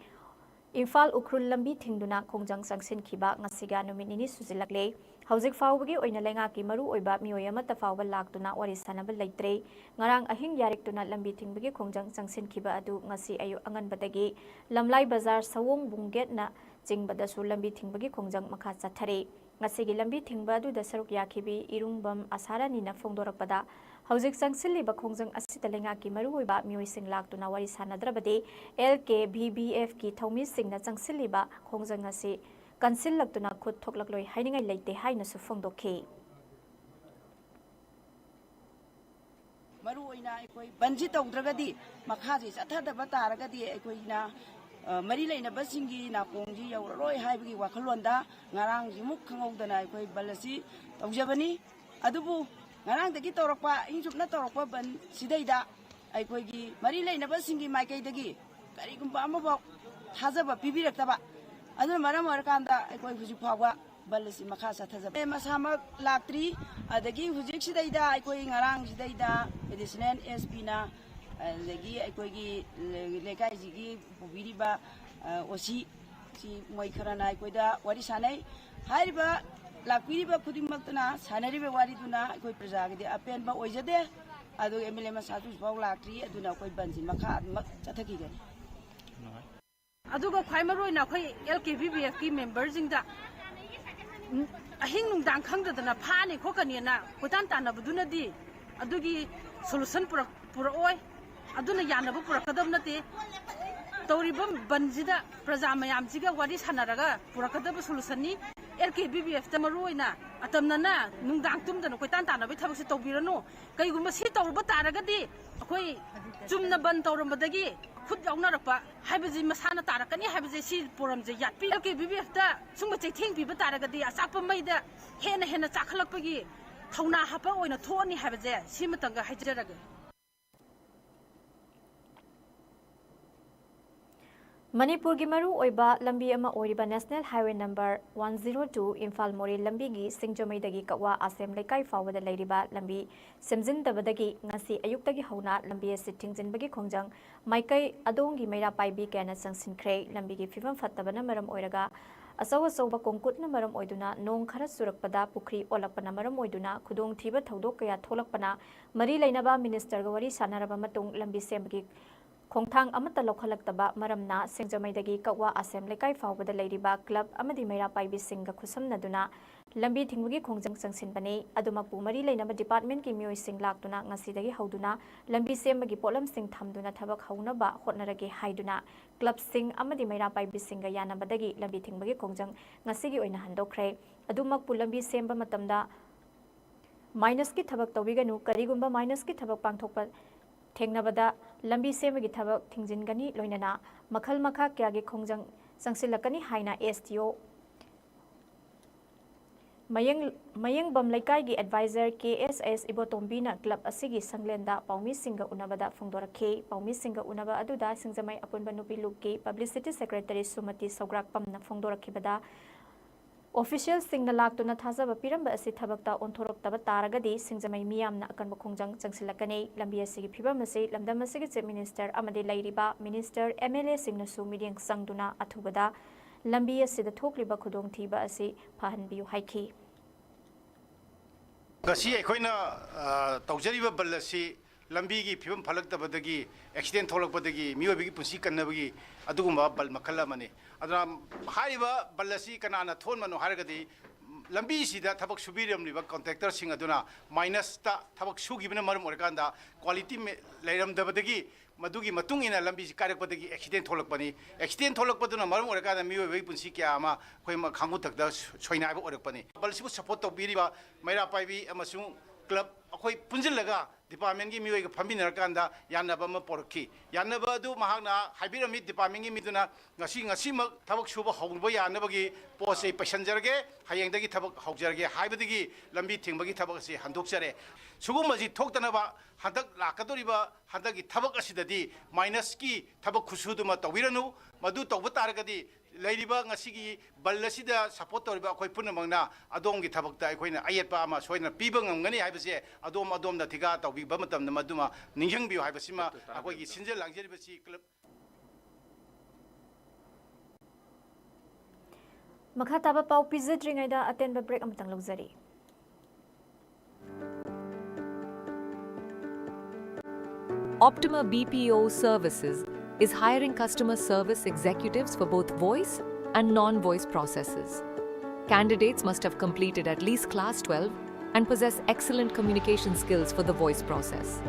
ꯏꯝꯐꯥꯜ ꯎꯈ꯭ꯔꯨꯜ ꯂꯝꯕꯤ ꯊꯤꯡꯗꯨꯅ ꯈꯣꯡꯖꯪ ꯆꯪꯁꯤꯟꯈꯤꯕ ꯉꯁꯤꯒ ꯅꯨꯃꯤꯠ ꯅꯤꯅꯤ ꯁꯨꯖꯤꯜꯂꯛꯂꯦ꯫ ꯍꯧꯖꯤꯛ ꯐꯥꯎꯕꯒꯤ ꯑꯣꯏꯅ ꯂꯩꯉꯥꯛꯀꯤ ꯃꯔꯨ ꯑꯣꯏꯕ ꯃꯤꯑꯣꯏ ꯑꯃꯠꯇ ꯐꯥꯎꯕ ꯂꯥꯛꯇꯨꯅ ꯋꯥꯔꯤ ꯁꯥꯅꯕ ꯂꯩꯇ꯭ꯔꯦ꯫ ꯉꯔꯥꯡ ꯑꯍꯤꯡ ꯌꯥꯔꯦꯛꯇꯨꯅ ꯂꯝꯕꯤ ꯊꯤꯡꯕꯒꯤ ꯈꯣꯡꯖꯪ ꯆꯪꯁꯤꯟꯈꯤꯕ ꯑꯗꯨ ꯉꯁꯤ ꯑꯌꯨꯛ ꯑꯉꯟꯕꯗꯒꯤ ꯂꯝꯂꯥꯏ ꯕꯖꯥꯔ, ꯁꯑꯣꯝꯕꯨꯡ ꯒꯦꯠꯅ ꯆꯤꯡꯕꯗꯁꯨ ꯂꯝꯕꯤ ꯊꯤꯡꯕꯒꯤ ꯈꯣꯡꯖꯪ ꯃꯈꯥ ꯆꯠꯊꯔꯤ꯫ ꯉꯁꯤꯒꯤ ꯂꯝꯕꯤ ꯊꯤꯡꯕ ꯑꯗꯨꯗ ꯁꯔꯨꯛ ꯌꯥꯈꯤꯕꯤ ꯏꯔꯨꯡꯕꯝ ꯑꯁꯥꯔꯥꯅꯤꯅ ꯐꯣꯡꯗꯣꯔꯛꯄꯗ, ꯍꯧꯖꯤꯛ ꯆꯪꯁꯤꯜꯂꯤꯕ ꯈꯣꯡꯖꯪ ꯑꯁꯤꯗ ꯂꯩꯉꯥꯛꯀꯤ ꯃꯔꯨꯑꯣꯏꯕ ꯃꯤꯑꯣꯏꯁꯤꯡ ꯂꯥꯛꯇꯨꯅ ꯋꯥꯔꯤ ꯁꯥꯅꯗ꯭ꯔꯕꯗꯤ ꯑꯦꯜ ꯀꯦ ꯚꯤ ꯚꯤ ꯑꯦꯐꯀꯤ ꯊꯧꯃꯤꯁꯤꯡꯅ ꯆꯪꯁꯤꯜꯂꯤꯕ ꯈꯣꯡꯖꯪ ꯑꯁꯤ ꯀꯟꯁꯤꯜꯂꯛꯇꯨꯅ ꯈꯨꯠ ꯊꯣꯛꯂꯛꯂꯣꯏ ꯍꯥꯏꯅꯤꯡꯉꯥꯏ ꯂꯩꯇꯦ ꯍꯥꯏꯅꯁꯨ ꯐꯣꯡꯗꯣꯛꯈꯤ꯫ ꯃꯔꯨ ꯑꯣꯏꯅ ꯑꯩꯈꯣꯏ ꯕꯟꯁꯤ ꯇꯧꯗ꯭ꯔꯒꯗꯤ, ꯃꯈꯥꯁꯤ ꯆꯠꯊꯗꯕ ꯇꯥꯔꯒꯗꯤ ꯑꯩꯈꯣꯏꯅ, ꯑ, ꯃꯔꯤ ꯂꯩꯅꯕꯁꯤꯡꯒꯤ ꯅꯥꯀꯣꯡꯁꯤ ꯌꯧꯔꯔꯣꯏ ꯍꯥꯏꯕꯒꯤ ꯋꯥꯈꯜꯂꯣꯟꯗ ꯉꯔꯥꯡꯁꯤꯃꯨꯛ ꯈꯪꯍꯧꯗꯅ ꯑꯩꯈꯣꯏ ꯕꯟ ꯑꯁꯤ ꯇꯧꯖꯕꯅꯤ꯫ ꯑꯗꯨꯕꯨ ꯉꯔꯥꯡꯗꯒꯤ ꯇꯧꯔꯛꯄ, ꯑꯍꯤꯡ ꯆꯨꯞꯅ ꯇꯧꯔꯛꯄ ꯕꯟ ꯁꯤꯗꯩꯗ ꯑꯩꯈꯣꯏꯒꯤ ꯃꯔꯤ ꯂꯩꯅꯕꯁꯤꯡꯒꯤ ꯃꯥꯏꯀꯩꯗꯒꯤ ꯀꯔꯤꯒꯨꯝꯕ ꯑꯃꯐꯥꯎ ꯊꯥꯖꯕ ꯄꯤꯕꯤꯔꯛꯇꯕ, ꯑꯗꯨꯅ ꯃꯔꯝ ꯑꯣꯏꯔꯀꯥꯟꯗ ꯑꯩꯈꯣꯏ ꯍꯧꯖꯤꯛ ꯐꯥꯎꯕ ꯕꯟ ꯑꯁꯤ ꯃꯈꯥ ꯆꯠꯊꯖꯕ꯫ ꯑꯦ, ꯃꯁꯥꯃꯛ ꯂꯥꯛꯇ꯭ꯔꯤ꯫ ꯑꯗꯒꯤ ꯍꯧꯖꯤꯛꯁꯤꯗꯩꯗ ꯑꯩꯈꯣꯏ ꯉꯔꯥꯡꯁꯤꯗꯩꯗ ꯑꯦꯗꯤꯁꯅꯦꯜ ꯑꯦꯁ ꯄꯤꯅ, ꯑꯗꯒꯤ ꯑꯩꯈꯣꯏꯒꯤ ꯂꯩꯀꯥꯏꯁꯤꯒꯤ ꯄꯨꯕꯤꯔꯤꯕ, ꯑ, ꯑꯣ ꯁꯤ, ꯁꯤ ꯃꯣꯏ ꯈꯔꯅ ꯑꯩꯈꯣꯏꯗ ꯋꯥꯔꯤ ꯁꯥꯟꯅꯩ꯫ ꯍꯥꯏꯔꯤꯕ ꯂꯥꯛꯄꯤꯔꯤꯕ ꯈꯨꯗꯤꯡꯃꯛꯇꯨꯅ ꯁꯥꯟꯅꯔꯤꯕ ꯋꯥꯔꯤꯗꯨꯅ ꯑꯩꯈꯣꯏ ꯄ꯭ꯔꯖꯥꯒꯤꯗꯤ ꯑꯄꯦꯟꯕ ꯑꯣꯏꯖꯗꯦ꯫ ꯑꯗꯨꯒ ꯑꯦꯝ ꯑꯦꯜ ꯑꯦ ꯃꯁꯥꯁꯨ ꯍꯧꯖꯤꯛꯐꯥꯎ ꯂꯥꯛꯇ꯭ꯔꯤ꯫ ꯑꯗꯨꯅ ꯑꯩꯈꯣꯏ ꯕꯟꯁꯤ ꯃꯈꯥ ꯑꯗꯨꯃꯛ ꯆꯠꯊꯈꯤꯒꯅꯤ꯫ ꯑꯗꯨꯒ ꯈ꯭ꯋꯥꯏ ꯃꯔꯨ ꯑꯣꯏꯅ ꯑꯩꯈꯣꯏ ꯑꯦꯜ ꯀꯦ ꯚꯤ ꯕꯤ ꯑꯦꯐꯀꯤ ꯃꯦꯝꯕꯔꯁꯤꯡꯗ ꯑꯍꯤꯡ ꯅꯨꯡꯗꯥꯡ ꯈꯪꯗꯗꯅ ꯐꯥꯅꯤ ꯈꯣꯠꯀꯅꯤꯅ ꯀꯣꯏꯇꯥꯟ ꯇꯥꯟꯅꯕꯗꯨꯅꯗꯤ ꯑꯗꯨꯒꯤ ꯁꯣꯂꯨꯁꯟ ꯄꯨꯔꯛꯑꯣꯏ꯫ ꯑꯗꯨꯅ ꯌꯥꯅꯕ ꯄꯨꯔꯛꯀꯗꯕ ꯅꯠꯇꯦ꯫ ꯇꯧꯔꯤꯕ ꯕꯟꯁꯤꯗ ꯄ꯭ꯔꯖꯥ ꯃꯌꯥꯝꯁꯤꯒ ꯋꯥꯔꯤ ꯁꯥꯟꯅꯔꯒ ꯄꯨꯔꯛꯀꯗꯕ ꯁꯣꯂꯨꯁꯟꯅꯤ꯫ ꯑꯦꯜ ꯀꯦ ꯚꯤ ꯕꯤ ꯑꯦꯐꯇ ꯃꯔꯨ ꯑꯣꯏꯅ ꯑꯇꯝꯅꯅ ꯅꯨꯡꯗꯥꯡ ꯇꯨꯝꯗꯅ ꯀꯣꯏꯇꯥꯟ ꯇꯥꯟꯅꯕꯒꯤ ꯊꯕꯛꯁꯦ ꯇꯧꯕꯤꯔꯅꯨ꯫ ꯀꯩꯒꯨꯝꯕ ꯁꯤ ꯇꯧꯔꯨꯕ ꯇꯥꯔꯒꯗꯤ ꯑꯩꯈꯣꯏ ꯆꯨꯝꯅ ꯕꯟ ꯇꯧꯔꯝꯕꯗꯒꯤ ꯈꯨꯠ ꯌꯥꯎꯅꯔꯛꯄ ꯍꯥꯏꯕꯁꯤ ꯃꯁꯥꯅ ꯇꯥꯔꯛꯀꯅꯤ ꯍꯥꯏꯕꯁꯦ ꯁꯤ ꯄꯣꯔꯝꯁꯦ ꯌꯥꯠꯄꯤ꯫ ꯑꯦꯜ ꯀꯦ ꯚꯤ ꯕꯤ ꯑꯦꯐꯇ ꯁꯨꯝꯕ ꯆꯩꯊꯦꯡ ꯄꯤꯕ ꯇꯥꯔꯒꯗꯤ ꯑꯆꯥꯛꯄ ꯃꯩꯗ ꯍꯦꯟꯅ ꯍꯦꯟꯅ ꯆꯥꯛꯈꯠꯂꯛꯄꯒꯤ ꯊꯧꯅꯥ ꯍꯥꯞꯄ ꯑꯣꯏꯅ ꯊꯣꯛꯑꯅꯤ ꯍꯥꯏꯕꯁꯦ ꯁꯤꯃꯇꯪꯒ ꯍꯥꯏꯖꯔꯒꯦ꯫ ꯃꯅꯤꯄꯨꯔꯒꯤ ꯃꯔꯨ ꯑꯣꯏꯕ ꯂꯝꯕꯤ ꯑꯃ ꯑꯣꯏꯔꯤꯕ National Highway number one zero two Imphal ꯃꯣꯔꯦ ꯂꯝꯕꯤꯒꯤ ꯁꯤꯡꯖꯃꯩꯗꯒꯤ ꯀꯛꯋꯥ ꯑꯁꯦꯝ ꯂꯩꯀꯥꯏ ꯐꯥꯎꯕꯗ ꯂꯩꯔꯤꯕ ꯂꯝꯕꯤ ꯁꯦꯝꯖꯤꯟꯗꯕꯗꯒꯤ ꯉꯁꯤ ꯑꯌꯨꯛꯇꯒꯤ ꯍꯧꯅ ꯂꯝꯕꯤ ꯑꯁꯤ ꯊꯤꯡꯖꯤꯟꯕꯒꯤ ꯈꯣꯡꯖꯪ ꯃꯥꯏꯀꯩ ꯑꯗꯣꯝꯒꯤ ꯃꯩꯔꯥ ꯄꯥꯏꯕꯤ ꯀꯌꯥꯅ ꯆꯪꯁꯤꯟꯈ꯭ꯔꯦ꯫ ꯂꯝꯕꯤꯒꯤ ꯐꯤꯕꯝ ꯐꯠꯇꯕꯅ ꯃꯔꯝ ꯑꯣꯏꯔꯒ ꯑꯆꯧ ꯑꯆꯧꯕ ꯀꯣꯡꯀꯨꯠꯅ ꯃꯔꯝ ꯑꯣꯏꯗꯨꯅ ꯅꯣꯡ ꯈꯔ ꯆꯨꯔꯛꯄꯗ ꯄꯨꯈ꯭ꯔꯤ ꯑꯣꯜꯂꯛꯄꯅ ꯃꯔꯝ ꯑꯣꯏꯗꯨꯅ ꯈꯨꯗꯣꯡꯊꯤꯕ ꯊꯧꯗꯣꯛ ꯀꯌꯥ ꯊꯣꯛꯂꯛꯄꯅ ꯃꯔꯤ ꯂꯩꯅꯕ ministerꯒ ꯋꯥꯔꯤ ꯁꯥꯟꯅꯔꯕ ꯃꯇꯨꯡ ꯂꯝꯕꯤ ꯁꯦꯝꯕꯒꯤ ꯈꯣꯡꯊꯥꯡ ꯑꯃꯠꯇ ꯂꯧꯈꯠꯂꯛꯇꯕ ꯃꯔꯝꯅ ꯁꯤꯡꯖꯃꯩꯗꯒꯤ ꯀꯛꯋꯥ ꯑꯁꯦꯝ ꯂꯩꯀꯥꯏ ꯐꯥꯎꯕꯗ ꯂꯩꯔꯤꯕ club ꯑꯃꯗꯤ ꯃꯩꯔꯥ ꯄꯥꯏꯕꯤꯁꯤꯡꯒ ꯈꯨꯠꯁꯝꯅꯗꯨꯅ ꯂꯝꯕꯤ ꯊꯤꯡꯕꯒꯤ ꯈꯣꯡꯖꯪ ꯆꯪꯁꯤꯟꯕꯅꯤ꯫ ꯑꯗꯨꯃꯛꯄꯨ ꯃꯔꯤ ꯂꯩꯅꯕ departmentꯀꯤ ꯃꯤꯑꯣꯏꯁꯤꯡ ꯂꯥꯛꯇꯨꯅ ꯉꯁꯤꯗꯒꯤ ꯍꯧꯗꯨꯅ ꯂꯝꯕꯤ ꯁꯦꯝꯕꯒꯤ ꯄꯣꯠꯂꯝꯁꯤꯡ ꯊꯝꯗꯨꯅ ꯊꯕꯛ ꯍꯧꯅꯕ ꯍꯣꯠꯅꯔꯒꯦ ꯍꯥꯏꯗꯨꯅ clubꯁꯤꯡ ꯑꯃꯗꯤ ꯃꯩꯔꯥ ꯄꯥꯏꯕꯤꯁꯤꯡꯒ ꯌꯥꯅꯕꯗꯒꯤ ꯂꯝꯕꯤ ꯊꯤꯡꯕꯒꯤ ꯈꯣꯡꯖꯪ ꯉꯁꯤꯒꯤ ꯑꯣꯏꯅ ꯍꯟꯗꯣꯛꯈ꯭ꯔꯦ꯫ ꯑꯗꯨꯃꯛꯄꯨ ꯂꯝꯕꯤ ꯁꯦꯝꯕ ꯃꯇꯝꯗ minusꯀꯤ ꯊꯕꯛ ꯇꯧꯕꯤꯒꯅꯨ꯫ ꯀꯔꯤꯒꯨꯝꯕ minusꯀꯤ ꯊꯕꯛ ꯄꯥꯡꯊꯣꯛꯄ ꯊꯦꯡꯅꯕꯗ ꯂꯝꯕꯤ ꯁꯦꯝꯕꯒꯤ ꯊꯕꯛ ꯊꯤꯡꯖꯤꯟꯒꯅꯤ꯫ ꯂꯣꯏꯅꯅ ꯃꯈꯜ ꯃꯈꯥ ꯀꯌꯥꯒꯤ ꯈꯣꯡꯖꯪ ꯆꯪꯁꯤꯜꯂꯛꯀꯅꯤ ꯍꯥꯏꯅ SDO ꯃꯌꯦꯡ-, ꯃꯌꯦꯡꯕꯝ ꯂꯩꯀꯥꯏꯒꯤ advisor ꯀꯦ ꯑꯦꯁ ꯑꯦꯁ ꯏꯕꯣꯇꯣꯝꯕꯤꯅ club ꯑꯁꯤꯒꯤ ꯁꯪꯂꯦꯟꯗ ꯄꯥꯎꯃꯤꯁꯤꯡꯒ ꯎꯅꯕꯗ ꯐꯣꯡꯗꯣꯔꯛꯈꯤ꯫ ꯄꯥꯎꯃꯤꯁꯤꯡꯒ ꯎꯅꯕ ꯑꯗꯨꯗ ꯁꯤꯡꯖꯃꯩ ꯑꯄꯨꯟꯕ ꯅꯨꯄꯤ ꯂꯨꯞꯀꯤ publicity secretary ꯁꯨꯃꯇꯤ ꯁꯧꯒ꯭ꯔꯥꯛꯄꯝꯅ ꯐꯣꯡꯗꯣꯔꯛꯈꯤꯕꯗ, officialꯁꯤꯡꯅ ꯂꯥꯛꯇꯨꯅ ꯊꯥꯖꯕ ꯄꯤꯔꯝꯕ ꯑꯁꯤ ꯊꯕꯛꯇ ꯑꯣꯟꯊꯣꯔꯛꯇꯕ ꯇꯥꯔꯒꯗꯤ ꯁꯤꯡꯖꯃꯩ ꯃꯤꯌꯥꯝꯅ ꯑꯀꯟꯕ ꯈꯣꯡꯖꯪ ꯆꯪꯁꯤꯜꯂꯛꯀꯅꯤ꯫ ꯂꯝꯕꯤ ꯑꯁꯤꯒꯤ ꯐꯤꯕꯝ ꯑꯁꯤ ꯂꯝꯗꯝ ꯑꯁꯤꯒꯤ Chief Minister ꯑꯃꯗꯤ ꯂꯩꯔꯤꯕ minister, MLAꯁꯤꯡꯅꯁꯨ ꯃꯤꯠꯌꯦꯡ ꯆꯪꯗꯨꯅ ꯑꯊꯨꯕꯗ ꯂꯝꯕꯤ ꯑꯁꯤꯗ ꯊꯣꯛꯂꯤꯕ ꯈꯨꯗꯣꯡꯊꯤꯕ ꯑꯁꯤ ꯐꯍꯟꯕꯤꯌꯨ ꯍꯥꯏꯈꯤ꯫ ꯉꯁꯤ ꯑꯩꯈꯣꯏꯅ ꯑ, ꯇꯧꯖꯔꯤꯕ ꯕꯟ ꯑꯁꯤ ꯂꯝꯕꯤꯒꯤ ꯐꯤꯕꯝ ꯐꯠꯂꯛꯇꯕꯗꯒꯤ, ꯑꯦꯛꯁꯤꯗꯦꯟ ꯊꯣꯛꯂꯛꯄꯗꯒꯤ ꯃꯤꯑꯣꯏꯕꯒꯤ ꯄꯨꯟꯁꯤ ꯀꯟꯅꯕꯒꯤ ꯑꯗꯨꯒꯨꯝꯕ ꯕꯟ ꯃꯈꯜ ꯑꯃꯅꯤ꯫ ꯑꯗꯨꯅ ꯍꯥꯏꯔꯤꯕ ꯕꯟ ꯑꯁꯤ ꯀꯅꯥꯅ ꯊꯣꯛꯍꯟꯕꯅꯣ ꯍꯥꯏꯔꯒꯗꯤ, ꯂꯝꯕꯤꯁꯤꯗ ꯊꯕꯛ ꯁꯨꯕꯤꯔꯝꯂꯤꯕ ꯀꯣꯟꯇ꯭ꯔꯦꯛꯇꯔꯁꯤꯡ ꯑꯗꯨꯅ ꯃꯥꯏꯅꯁꯇ ꯊꯕꯛ ꯁꯨꯈꯤꯕꯅ ꯃꯔꯝ ꯑꯣꯏꯔꯀꯥꯟꯗ ꯀ꯭ꯋꯥꯂꯤꯇꯤ ꯃꯦ-, ꯂꯩꯔꯝꯗꯕꯗꯒꯤ, ꯃꯗꯨꯒꯤ ꯃꯇꯨꯡ ꯏꯟꯅ ꯂꯝꯕꯤꯁꯤ ꯀꯥꯏꯔꯛꯄꯗꯒꯤ ꯑꯦꯛꯁꯤꯗꯦꯟ ꯊꯣꯛꯂꯛꯄꯅꯤ꯫ ꯑꯦꯛꯁꯤꯗꯦꯟ ꯊꯣꯛꯂꯛꯄꯗꯨꯅ ꯃꯔꯝ ꯑꯣꯏꯔꯀꯥꯟꯗ ꯃꯤꯑꯣꯏꯕꯒꯤ ꯄꯨꯟꯁꯤ ꯀꯌꯥ ꯑꯃ ꯑꯩꯈꯣꯏ ꯃ-, ꯈꯥꯡꯕꯨ ꯊꯛꯇ ꯁꯣꯏꯅꯥꯏꯕ ꯑꯣꯏꯔꯛꯄꯅꯤ꯫ ꯕꯟ ꯑꯁꯤꯕꯨ ꯁꯄꯣꯔꯠ ꯇꯧꯕꯤꯔꯤꯕ ꯃꯩꯔꯥ ꯄꯥꯏꯕꯤ ꯑꯃꯁꯨꯡ ꯀ꯭ꯂꯕ ꯑꯩꯈꯣꯏ ꯄꯨꯟꯁꯤꯜꯂꯒ ꯗꯤꯄꯥꯔꯠꯃꯦꯟꯒꯤ ꯃꯤꯑꯣꯏꯒ ꯐꯝꯃꯤꯟꯅꯔꯀꯥꯟꯗ ꯌꯥꯅꯕ ꯑꯃ ꯄꯣꯔꯛꯈꯤ꯫ ꯌꯥꯅꯕ ꯑꯗꯨ ꯃꯍꯥꯛꯅ ꯍꯥꯏꯕꯤꯔꯝꯃꯤ, ꯗꯤꯄꯥꯔꯠꯃꯦꯟꯒꯤ ꯃꯤꯗꯨꯅ ꯉꯁꯤ, ꯉꯁꯤꯃꯛ ꯊꯕꯛ ꯁꯨꯕ ꯍꯧꯕ ꯌꯥꯅꯕꯒꯤ ꯄꯣꯠ ꯆꯩ ꯄꯩꯁꯟꯖꯔꯒꯦ, ꯍꯌꯦꯡꯗꯒꯤ ꯊꯕꯛ ꯍꯧꯖꯔꯒꯦ ꯍꯥꯏꯕꯗꯒꯤ ꯂꯝꯕꯤ ꯊꯤꯡꯕꯒꯤ ꯊꯕꯛ ꯑꯁꯤ ꯍꯟꯗꯣꯛꯆꯔꯦ꯫ ꯁꯤꯒꯨꯝꯕꯁꯤ ꯊꯣꯛꯇꯅꯕ ꯍꯟꯗꯛ ꯂꯥꯛꯀꯗꯧꯔꯤꯕ ꯍꯟꯗꯛꯀꯤ ꯊꯕꯛ ꯑꯁꯤꯗꯗꯤ ꯃꯥꯏꯅꯁꯀꯤ ꯊꯕꯛ ꯈꯨꯠꯁꯨꯗꯨꯃ ꯇꯧꯕꯤꯔꯅꯨ꯫ ꯃꯗꯨ ꯇꯧꯕ ꯇꯥꯔꯒꯗꯤ ꯂꯩꯔꯤꯕ ꯉꯁꯤꯒꯤ ꯕꯟ ꯑꯁꯤꯗ ꯁꯄꯣꯔꯠ ꯇꯧꯔꯤꯕ ꯑꯩꯈꯣꯏ ꯄꯨꯝꯅꯃꯛꯅ ꯑꯗꯣꯝꯒꯤ ꯊꯕꯛꯇ ꯑꯩꯈꯣꯏꯅ ꯑꯌꯦꯠꯄ ꯑꯃ ꯁꯣꯏꯗꯅ ꯄꯤꯕ ꯉꯝꯒꯅꯤ ꯍꯥꯏꯕꯁꯦ ꯑꯗꯣꯝ ꯑꯗꯣꯝꯅ ꯊꯤꯒꯥ ꯇꯧꯕꯤꯕ ꯃꯇꯝꯗ ꯃꯗꯨꯃ ꯅꯤꯡꯁꯤꯡꯕꯤꯌꯨ ꯍꯥꯏꯕꯁꯤꯃ ꯑꯩꯈꯣꯏꯒꯤ ꯁꯤꯟꯖ ꯂꯥꯡꯖꯔꯤꯕꯁꯤ ꯀ꯭ꯂꯕ ꯃꯈꯥ ꯇꯥꯕ ꯄꯥꯎ ꯄꯤꯖꯗ꯭ꯔꯤꯉꯩꯗ ꯑꯇꯦꯟꯕ ꯕ꯭ꯔꯦꯛ ꯑꯃꯇꯪ ꯂꯧꯖꯔꯤ꯫ Optima B P O Services is hiring customer service executives for both voice and non voice processes. Candidates must have completed at least class twelve and possess excellent communication skills for the voice process.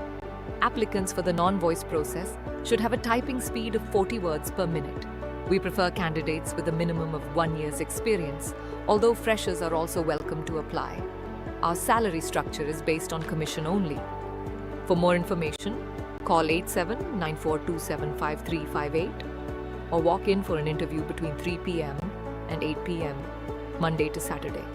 Applicants for the non voice process should have a typing speed of forty words per minute. We prefer candidates with a minimum of one year's experience, although freshers are also welcome to apply. Our salary structure is based on commission only. For more information, call eight seven nine four two seven five three five eight or walk in for an interview between three p.m. and eight p.m., Monday to Saturday.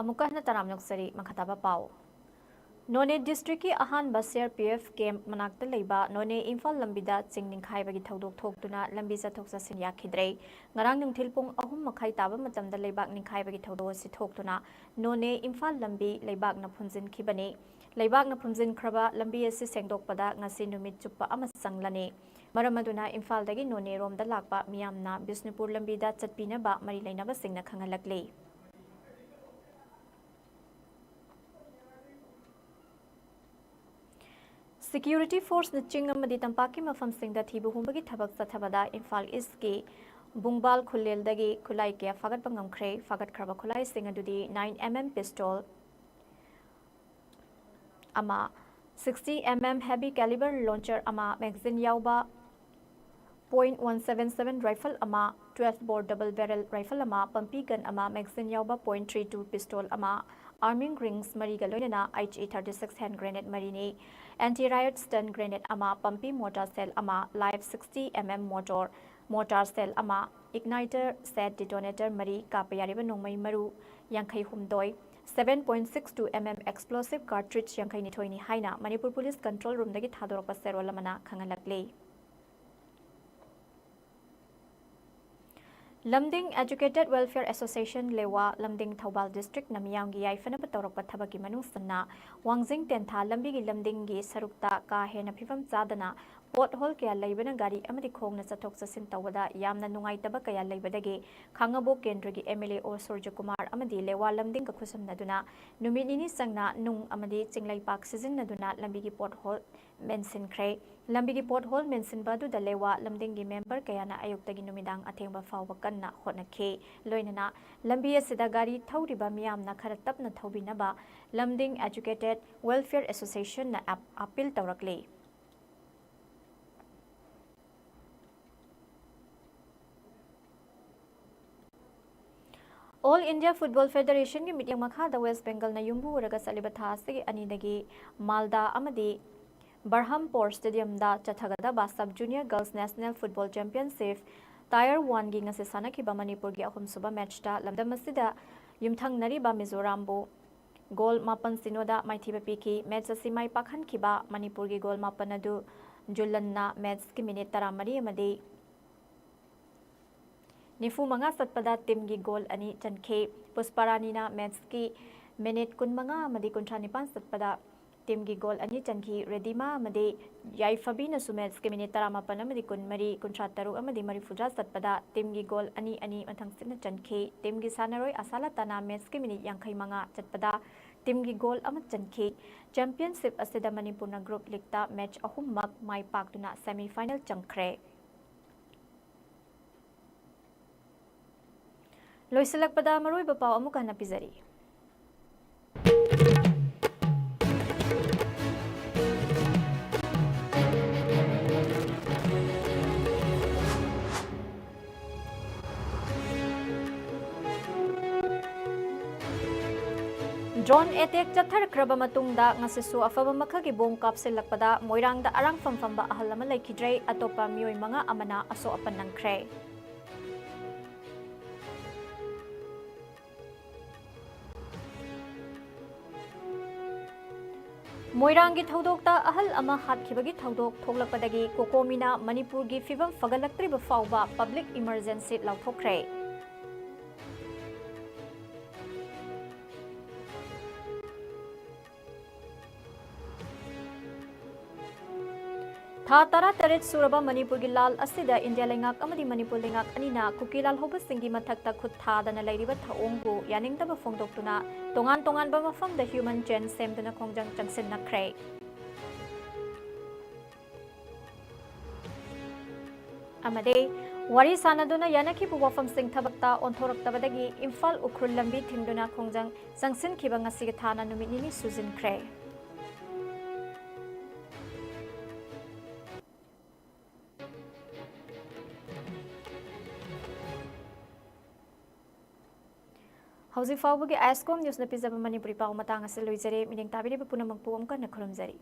ꯑꯃꯨꯛꯀ ꯍꯟꯅ ꯇꯔꯥꯝꯅ ꯑꯣꯛꯆꯔꯤ꯫ ꯃꯈꯥ ꯇꯥꯕ ꯄꯥꯎ꯫ ꯅꯣꯅꯦ ꯗꯤꯁꯇ꯭ꯔꯤꯛꯀꯤ ꯑꯍꯥꯟꯕ C R P F camp ꯃꯅꯥꯛꯇ ꯂꯩꯕ ꯅꯣꯅꯦ ꯏꯝꯐꯥꯜ ꯂꯝꯕꯤꯗ ꯆꯤꯡ ꯅꯤꯡꯈꯥꯏꯕꯒꯤ ꯊꯧꯗꯣꯛ ꯊꯣꯛꯇꯨꯅ ꯂꯝꯕꯤ ꯆꯠꯊꯣꯛ ꯆꯠꯁꯤꯟ ꯌꯥꯈꯤꯗ꯭ꯔꯦ꯫ ꯉꯔꯥꯡ ꯅꯨꯡꯊꯤꯜ ꯄꯨꯡ ꯑꯍꯨꯝ ꯃꯈꯥꯏ ꯇꯥꯕ ꯃꯇꯝꯗ ꯂꯩꯕꯥꯛ ꯅꯤꯡꯈꯥꯏꯕꯒꯤ ꯊꯧꯗꯣꯛ ꯑꯁꯤ ꯊꯣꯛꯇꯨꯅ ꯅꯣꯅꯦ ꯏꯝꯐꯥꯜ ꯂꯝꯕꯤ ꯂꯩꯕꯥꯛꯅ ꯐꯨꯝꯖꯤꯟꯈꯤꯕꯅꯤ꯫ ꯂꯩꯕꯥꯛꯅ ꯐꯨꯝꯖꯤꯟꯈ꯭ꯔꯕ ꯂꯝꯕꯤ ꯑꯁꯤ ꯁꯦꯡꯗꯣꯛꯄꯗ ꯉꯁꯤ ꯅꯨꯃꯤꯠ ꯆꯨꯞꯄ ꯑꯃ ꯆꯪꯂꯅꯤ꯫ ꯃꯔꯝ ꯑꯗꯨꯅ ꯏꯝꯐꯥꯜꯗꯒꯤ ꯅꯣꯅꯦꯔꯣꯝꯗ ꯂꯥꯛꯄ ꯃꯤꯌꯥꯝꯅ ꯕꯤꯁꯅꯨꯄꯨꯔ ꯂꯝꯕꯤꯗ ꯆꯠꯄꯤꯅꯕ ꯃꯔꯤ ꯂꯩꯅꯕꯁꯤꯡꯅ ꯈꯪꯍꯜꯂꯛꯂꯤ꯫ ꯁꯦꯀ꯭ꯌꯨꯔꯤꯇꯤ ꯐꯣꯔꯁꯅ ꯆꯤꯡ ꯑꯃꯗꯤ ꯇꯝꯄꯥꯛꯀꯤ ꯃꯐꯝꯁꯤꯡꯗ ꯊꯤꯕ ꯍꯨꯝꯕꯒꯤ ꯊꯕꯛ ꯆꯠꯊꯕꯗ ꯏꯝꯐꯥꯜ ꯏꯁꯀꯤ ꯕꯨꯡꯕꯥꯜ ꯈꯨꯜꯂꯦꯜꯗꯒꯤ ꯈꯨꯠꯂꯥꯏ ꯀꯌꯥ ꯐꯥꯒꯠꯄ ꯉꯝꯈ꯭ꯔꯦ꯫ ꯐꯥꯒꯠꯈ꯭ꯔꯕ ꯈꯨꯠꯂꯥꯏꯁꯤꯡ ꯑꯗꯨꯗꯤ nine M M pistol ꯑꯃ, sixty M M heavy caliber launcher ꯑꯃ, magazine ꯌꯥꯎꯕ point one seven seven rifle ꯑꯃ, twelve bore double barrel rifle ꯑꯃ, pump gun ꯑꯃ, magazine ꯌꯥꯎꯕ point three two pistol ꯑꯃ, arming rings ꯃꯔꯤꯒ ꯂꯣꯏꯅꯅ H E thirty six hand grenade ꯃꯔꯤꯅꯤ, anti riot stun grenade ꯑꯃ, pump mortar shell ꯑꯃ, live sixty M M mortar, mortar shell ꯑꯃ, igniter set detonator ꯃꯔꯤ, ꯀꯥꯞꯄ ꯌꯥꯔꯤꯕ ꯅꯣꯡꯃꯩ ꯃꯔꯨ ꯌꯥꯡꯈꯩ ꯍꯨꯝꯗꯣꯏ, seven point six two M M explosive cartridge ꯌꯥꯡꯈꯩ ꯅꯤꯊꯣꯏꯅꯤ ꯍꯥꯏꯅ ꯃꯅꯤꯄꯨꯔ ꯄꯨꯂꯤꯁ ꯀꯟꯇ꯭ꯔꯣꯜ ꯔꯨꯝꯗꯒꯤ ꯊꯥꯗꯣꯔꯛꯄ ꯆꯦꯔꯣꯜ ꯑꯃꯅ ꯈꯪꯍꯜꯂꯛꯂꯤ꯫ ꯂꯝꯗꯤꯡ Educated Welfare Association ꯂꯦꯋꯥ ꯂꯝꯗꯤꯡ ꯊꯧꯕꯥꯜ ꯗꯤꯁꯇ꯭ꯔꯤꯛꯅ ꯃꯤꯌꯥꯝꯒꯤ ꯌꯥꯏꯐꯅꯕ ꯇꯧꯔꯛꯄ ꯊꯕꯛꯀꯤ ꯃꯅꯨꯡ ꯆꯟꯅ ꯋꯥꯡꯖꯤꯡ ꯇꯦꯟꯊꯥ ꯂꯝꯕꯤꯒꯤ ꯂꯝꯗꯤꯡꯒꯤ ꯁꯔꯨꯛꯇ ꯀꯥ ꯍꯦꯟꯅ ꯐꯤꯕꯝ ꯆꯥꯗꯅ ꯄꯣꯠ ꯍꯣꯜ ꯀꯌꯥ ꯂꯩꯕꯅ ꯒꯥꯔꯤ ꯑꯃꯗꯤ ꯈꯣꯡꯅ ꯆꯠꯊꯣꯛ ꯆꯠꯁꯤꯟ ꯇꯧꯕꯗ ꯌꯥꯝꯅ ꯅꯨꯡꯉꯥꯏꯇꯕ ꯀꯌꯥ ꯂꯩꯕꯗꯒꯤ ꯈꯥꯡꯉꯕꯣꯛ ꯀꯦꯟꯗ꯭ꯔꯒꯤ M L A ꯑꯣ ꯁꯨꯔꯖꯀꯨꯃꯥꯔ ꯑꯃꯗꯤ ꯂꯦꯋꯥ ꯂꯝꯗꯤꯡꯒ ꯈꯨꯠꯁꯝꯅꯗꯨꯅ ꯅꯨꯃꯤꯠ ꯅꯤꯅꯤ ꯆꯪꯅ ꯅꯨꯡ ꯑꯃꯗꯤ ꯆꯤꯡꯂꯩꯄꯥꯛ ꯁꯤꯖꯤꯟꯅꯗꯨꯅ ꯂꯝꯕꯤꯒꯤ ꯄꯣꯠ ꯍꯣꯜ ꯃꯦꯟꯁꯤꯟꯈ꯭ꯔꯦ꯫ ꯂꯝꯕꯤꯒꯤ ꯄꯣꯠ ꯍꯣꯜ ꯃꯦꯟꯁꯤꯟꯕ ꯑꯗꯨꯗ ꯂꯦꯋꯥ ꯂꯝꯗꯤꯡꯒꯤ ꯃꯦꯝꯕꯔ ꯀꯌꯥꯅ ꯑꯌꯨꯛꯇꯒꯤ ꯅꯨꯃꯤꯗꯥꯡ ꯑꯊꯦꯡꯕ ꯐꯥꯎꯕ ꯀꯟꯅ ꯍꯣꯠꯅꯈꯤ꯫ ꯂꯣꯏꯅꯅ ꯂꯝꯕꯤ ꯑꯁꯤꯗ ꯒꯥꯔꯤ ꯊꯧꯔꯤꯕ ꯃꯤꯌꯥꯝꯅ ꯈꯔ ꯇꯞꯅ ꯊꯧꯕꯤꯅꯕ ꯂꯝꯗꯤꯡ Educated Welfare Associationꯅ ꯑꯞ-, appeal ꯇꯧꯔꯛꯂꯤ꯫ All India Football Federationꯒꯤ ꯃꯤꯠꯌꯦꯡ ꯃꯈꯥꯗ West Bengalꯅ ꯌꯨꯝꯕꯨ ꯑꯣꯏꯔꯒ ꯆꯠꯂꯤꯕ ꯊꯥ ꯑꯁꯤꯒꯤ ꯑꯅꯤꯗꯒꯤ ꯃꯥꯜꯗꯥ ꯑꯃꯗꯤ ꯕꯔꯍꯝꯄꯣꯔ Stadiumꯗ ꯆꯠꯊꯒꯗꯕ Sub Junior Girls National Football Championship Tier oneꯒꯤ ꯉꯁꯤ ꯁꯥꯟꯅꯈꯤꯕ ꯃꯅꯤꯄꯨꯔꯒꯤ ꯑꯍꯨꯝꯁꯨꯕ matchꯇ ꯂꯝꯗꯝ ꯑꯁꯤꯗ ꯌꯨꯝꯊꯪꯅꯔꯤꯕ ꯃꯤꯖꯣꯔꯥꯝꯕꯨ goal ꯃꯥꯄꯟ ꯁꯤꯅꯣꯗ ꯃꯥꯏꯊꯤꯕ ꯄꯤꯈꯤ꯫ Match ꯑꯁꯤ ꯃꯥꯏ ꯄꯥꯛꯍꯟꯈꯤꯕ ꯃꯅꯤꯄꯨꯔꯒꯤ goal ꯃꯥꯄꯟ ꯑꯗꯨ ꯖꯨꯂꯟꯅ matchꯀꯤ minute ꯇꯔꯥꯃꯔꯤ ꯑꯃꯗꯤ ꯅꯤꯐꯨ ꯃꯉꯥ ꯆꯠꯄꯗ teamꯒꯤ goal ꯑꯅꯤ ꯆꯟꯈꯤ꯫ ꯄꯨꯁꯄꯥꯔꯥꯅꯤꯅ matchꯀꯤ minute ꯀꯨꯟꯃꯉꯥ ꯑꯃꯗꯤ ꯀꯨꯟꯊ꯭ꯔꯥ ꯅꯤꯄꯥꯟ ꯆꯠꯄꯗ ꯇꯤꯝꯒꯤ ꯒꯣꯜ ꯑꯅꯤ ꯆꯟꯈꯤ꯫ ꯔꯦꯗꯤꯃꯥ ꯑꯃꯗꯤ ꯌꯥꯏꯐꯕꯤꯅꯁꯨ ꯃꯦꯠꯁꯀꯤ ꯃꯤꯅꯤꯠ ꯇꯔꯥꯃꯥꯄꯟ ꯑꯃꯗꯤ ꯀꯨꯟꯃꯔꯤ, ꯀꯨꯟꯊ꯭ꯔꯥ ꯇꯔꯨꯛ ꯑꯃꯗꯤ ꯃꯔꯤꯐꯨꯇꯔꯥ ꯆꯠꯄꯗ ꯇꯤꯝꯒꯤ ꯒꯣꯜ ꯑꯅꯤ ꯑꯅꯤ ꯃꯊꯪꯁꯤꯠꯅ ꯆꯟꯈꯤ꯫ ꯇꯤꯝꯒꯤ ꯁꯥꯟꯅꯔꯣꯏ ꯑꯁꯥꯂꯥꯇꯥꯅ ꯃꯦꯠꯁꯀꯤ ꯃꯤꯅꯤꯠ ꯌꯥꯡꯈꯩ ꯃꯉꯥ ꯆꯠꯄꯗ ꯇꯤꯝꯒꯤ ꯒꯣꯜ ꯑꯃ ꯆꯟꯈꯤ꯫ ꯆꯦꯝꯄꯤꯌꯟꯁꯤꯞ ꯑꯁꯤꯗ ꯃꯅꯤꯄꯨꯔꯅ ꯒ꯭ꯔꯨꯞ ꯂꯤꯛꯇ ꯃꯦꯠꯁ ꯑꯍꯨꯝꯃꯛ ꯃꯥꯏ ꯄꯥꯛꯇꯨꯅ ꯁꯦꯃꯤ ꯐꯥꯏꯅꯦꯜ ꯆꯪꯈ꯭ꯔꯦ꯫ ꯂꯣꯏꯁꯤꯜꯂꯛꯄꯗ ꯃꯔꯨꯑꯣꯏꯕ ꯄꯥꯎ ꯑꯃꯨꯛ ꯍꯟꯅ ꯄꯤꯖꯔꯤ꯫ ꯗ꯭ꯔꯣꯟ ꯑꯦꯇꯦꯛ ꯆꯠꯊꯔꯛꯈ꯭ꯔꯕ ꯃꯇꯨꯡꯗ ꯉꯁꯤꯁꯨ ꯑꯐꯕ ꯃꯈꯜꯒꯤ ꯕꯣꯝ ꯀꯥꯞꯁꯤꯜꯂꯛꯄꯗ ꯃꯣꯏꯔꯥꯡꯗ ꯑꯔꯥꯡꯐꯝ ꯐꯝꯕ ꯑꯍꯜ ꯑꯃ ꯂꯩꯈꯤꯗ꯭ꯔꯦ꯫ ꯑꯇꯣꯞꯄ ꯃꯤꯑꯣꯏ ꯃꯉꯥ ꯑꯃꯅ ꯑꯁꯣꯛ ꯑꯄꯟ ꯅꯪꯈ꯭ꯔꯦ꯫ ꯃꯣꯏꯔꯥꯡꯒꯤ ꯊꯧꯗꯣꯛꯇ ꯑꯍꯜ ꯑꯃ ꯍꯥꯠꯈꯤꯕꯒꯤ ꯊꯧꯗꯣꯛ ꯊꯣꯛꯂꯛꯄꯗꯒꯤ ꯀꯣꯀꯣꯃꯤꯅ ꯃꯅꯤꯄꯨꯔꯒꯤ ꯐꯤꯕꯝ ꯐꯒꯠꯂꯛꯇ꯭ꯔꯤꯕ ꯐꯥꯎꯕ ꯄꯕ꯭ꯂꯤꯛ ꯏꯃꯔꯖꯦꯟꯁꯤ ꯂꯥꯎꯊꯣꯛꯈ꯭ꯔꯦ꯫ ꯊꯥ ꯇꯔꯥꯇꯔꯦꯠ ꯁꯨꯔꯕ ꯃꯅꯤꯄꯨꯔꯒꯤ ꯂꯥꯜ ꯑꯁꯤꯗ ꯏꯟꯗꯤꯌꯥ ꯂꯩꯉꯥꯛ ꯑꯃꯗꯤ ꯃꯅꯤꯄꯨꯔ ꯂꯩꯉꯥꯛ ꯑꯅꯤꯅ ꯀꯨꯀꯤ ꯂꯥꯜꯍꯧꯕꯁꯤꯡꯒꯤ ꯃꯊꯛꯇ ꯈꯨꯠ ꯊꯥꯗꯅ ꯂꯩꯔꯤꯕ ꯊꯧꯑꯣꯡꯕꯨ ꯌꯥꯅꯤꯡꯗꯕ ꯐꯣꯡꯗꯣꯛꯇꯨꯅ ꯇꯣꯉꯥꯟ ꯇꯣꯉꯥꯟꯕ ꯃꯐꯝꯗ ꯍ꯭ꯌꯨꯃꯦꯟ ꯆꯦꯟ ꯁꯦꯝꯗꯨꯅ ꯈꯣꯡꯖꯪ ꯆꯪꯁꯤꯟꯅꯈ꯭ꯔꯦ꯫ ꯑꯃꯗꯤ ꯋꯥꯔꯤ ꯁꯥꯟꯅꯗꯨꯅ ꯌꯥꯅꯈꯤꯕ ꯋꯥꯐꯝꯁꯤꯡ ꯊꯕꯛꯇ ꯑꯣꯟꯊꯣꯔꯛꯇꯕꯗꯒꯤ ꯏꯝꯐꯥꯜ ꯎꯈ꯭ꯔꯨꯜ ꯂꯝꯕꯤ ꯊꯤꯡꯗꯨꯅ ꯈꯣꯡꯖꯪ ꯆꯪꯁꯤꯟꯈꯤꯕ ꯉꯁꯤꯒꯤ ꯊꯥꯅ ꯅꯨꯃꯤꯠ ꯅꯤꯅꯤ ꯁꯨꯖꯤꯟꯈ꯭ꯔꯦ꯫ ꯍꯧꯖꯤꯛ ꯐꯥꯎꯕꯒꯤ ꯑꯥꯏꯁꯀꯣꯝ ꯅ꯭ꯌꯨꯁꯅ ꯄꯤꯖꯕ ꯃꯅꯤꯄꯨꯔꯤ ꯄꯥꯎ ꯃꯇꯥꯡ ꯑꯁꯤ ꯂꯣꯏꯖꯔꯦ꯫ ꯃꯤꯠꯌꯦꯡ ꯇꯥꯕꯤꯔꯤꯕ ꯄꯨꯝꯅꯃꯛꯄꯨ ꯑꯃꯨꯛ ꯍꯟꯅ ꯈꯨꯔꯨꯝꯖꯔꯤ꯫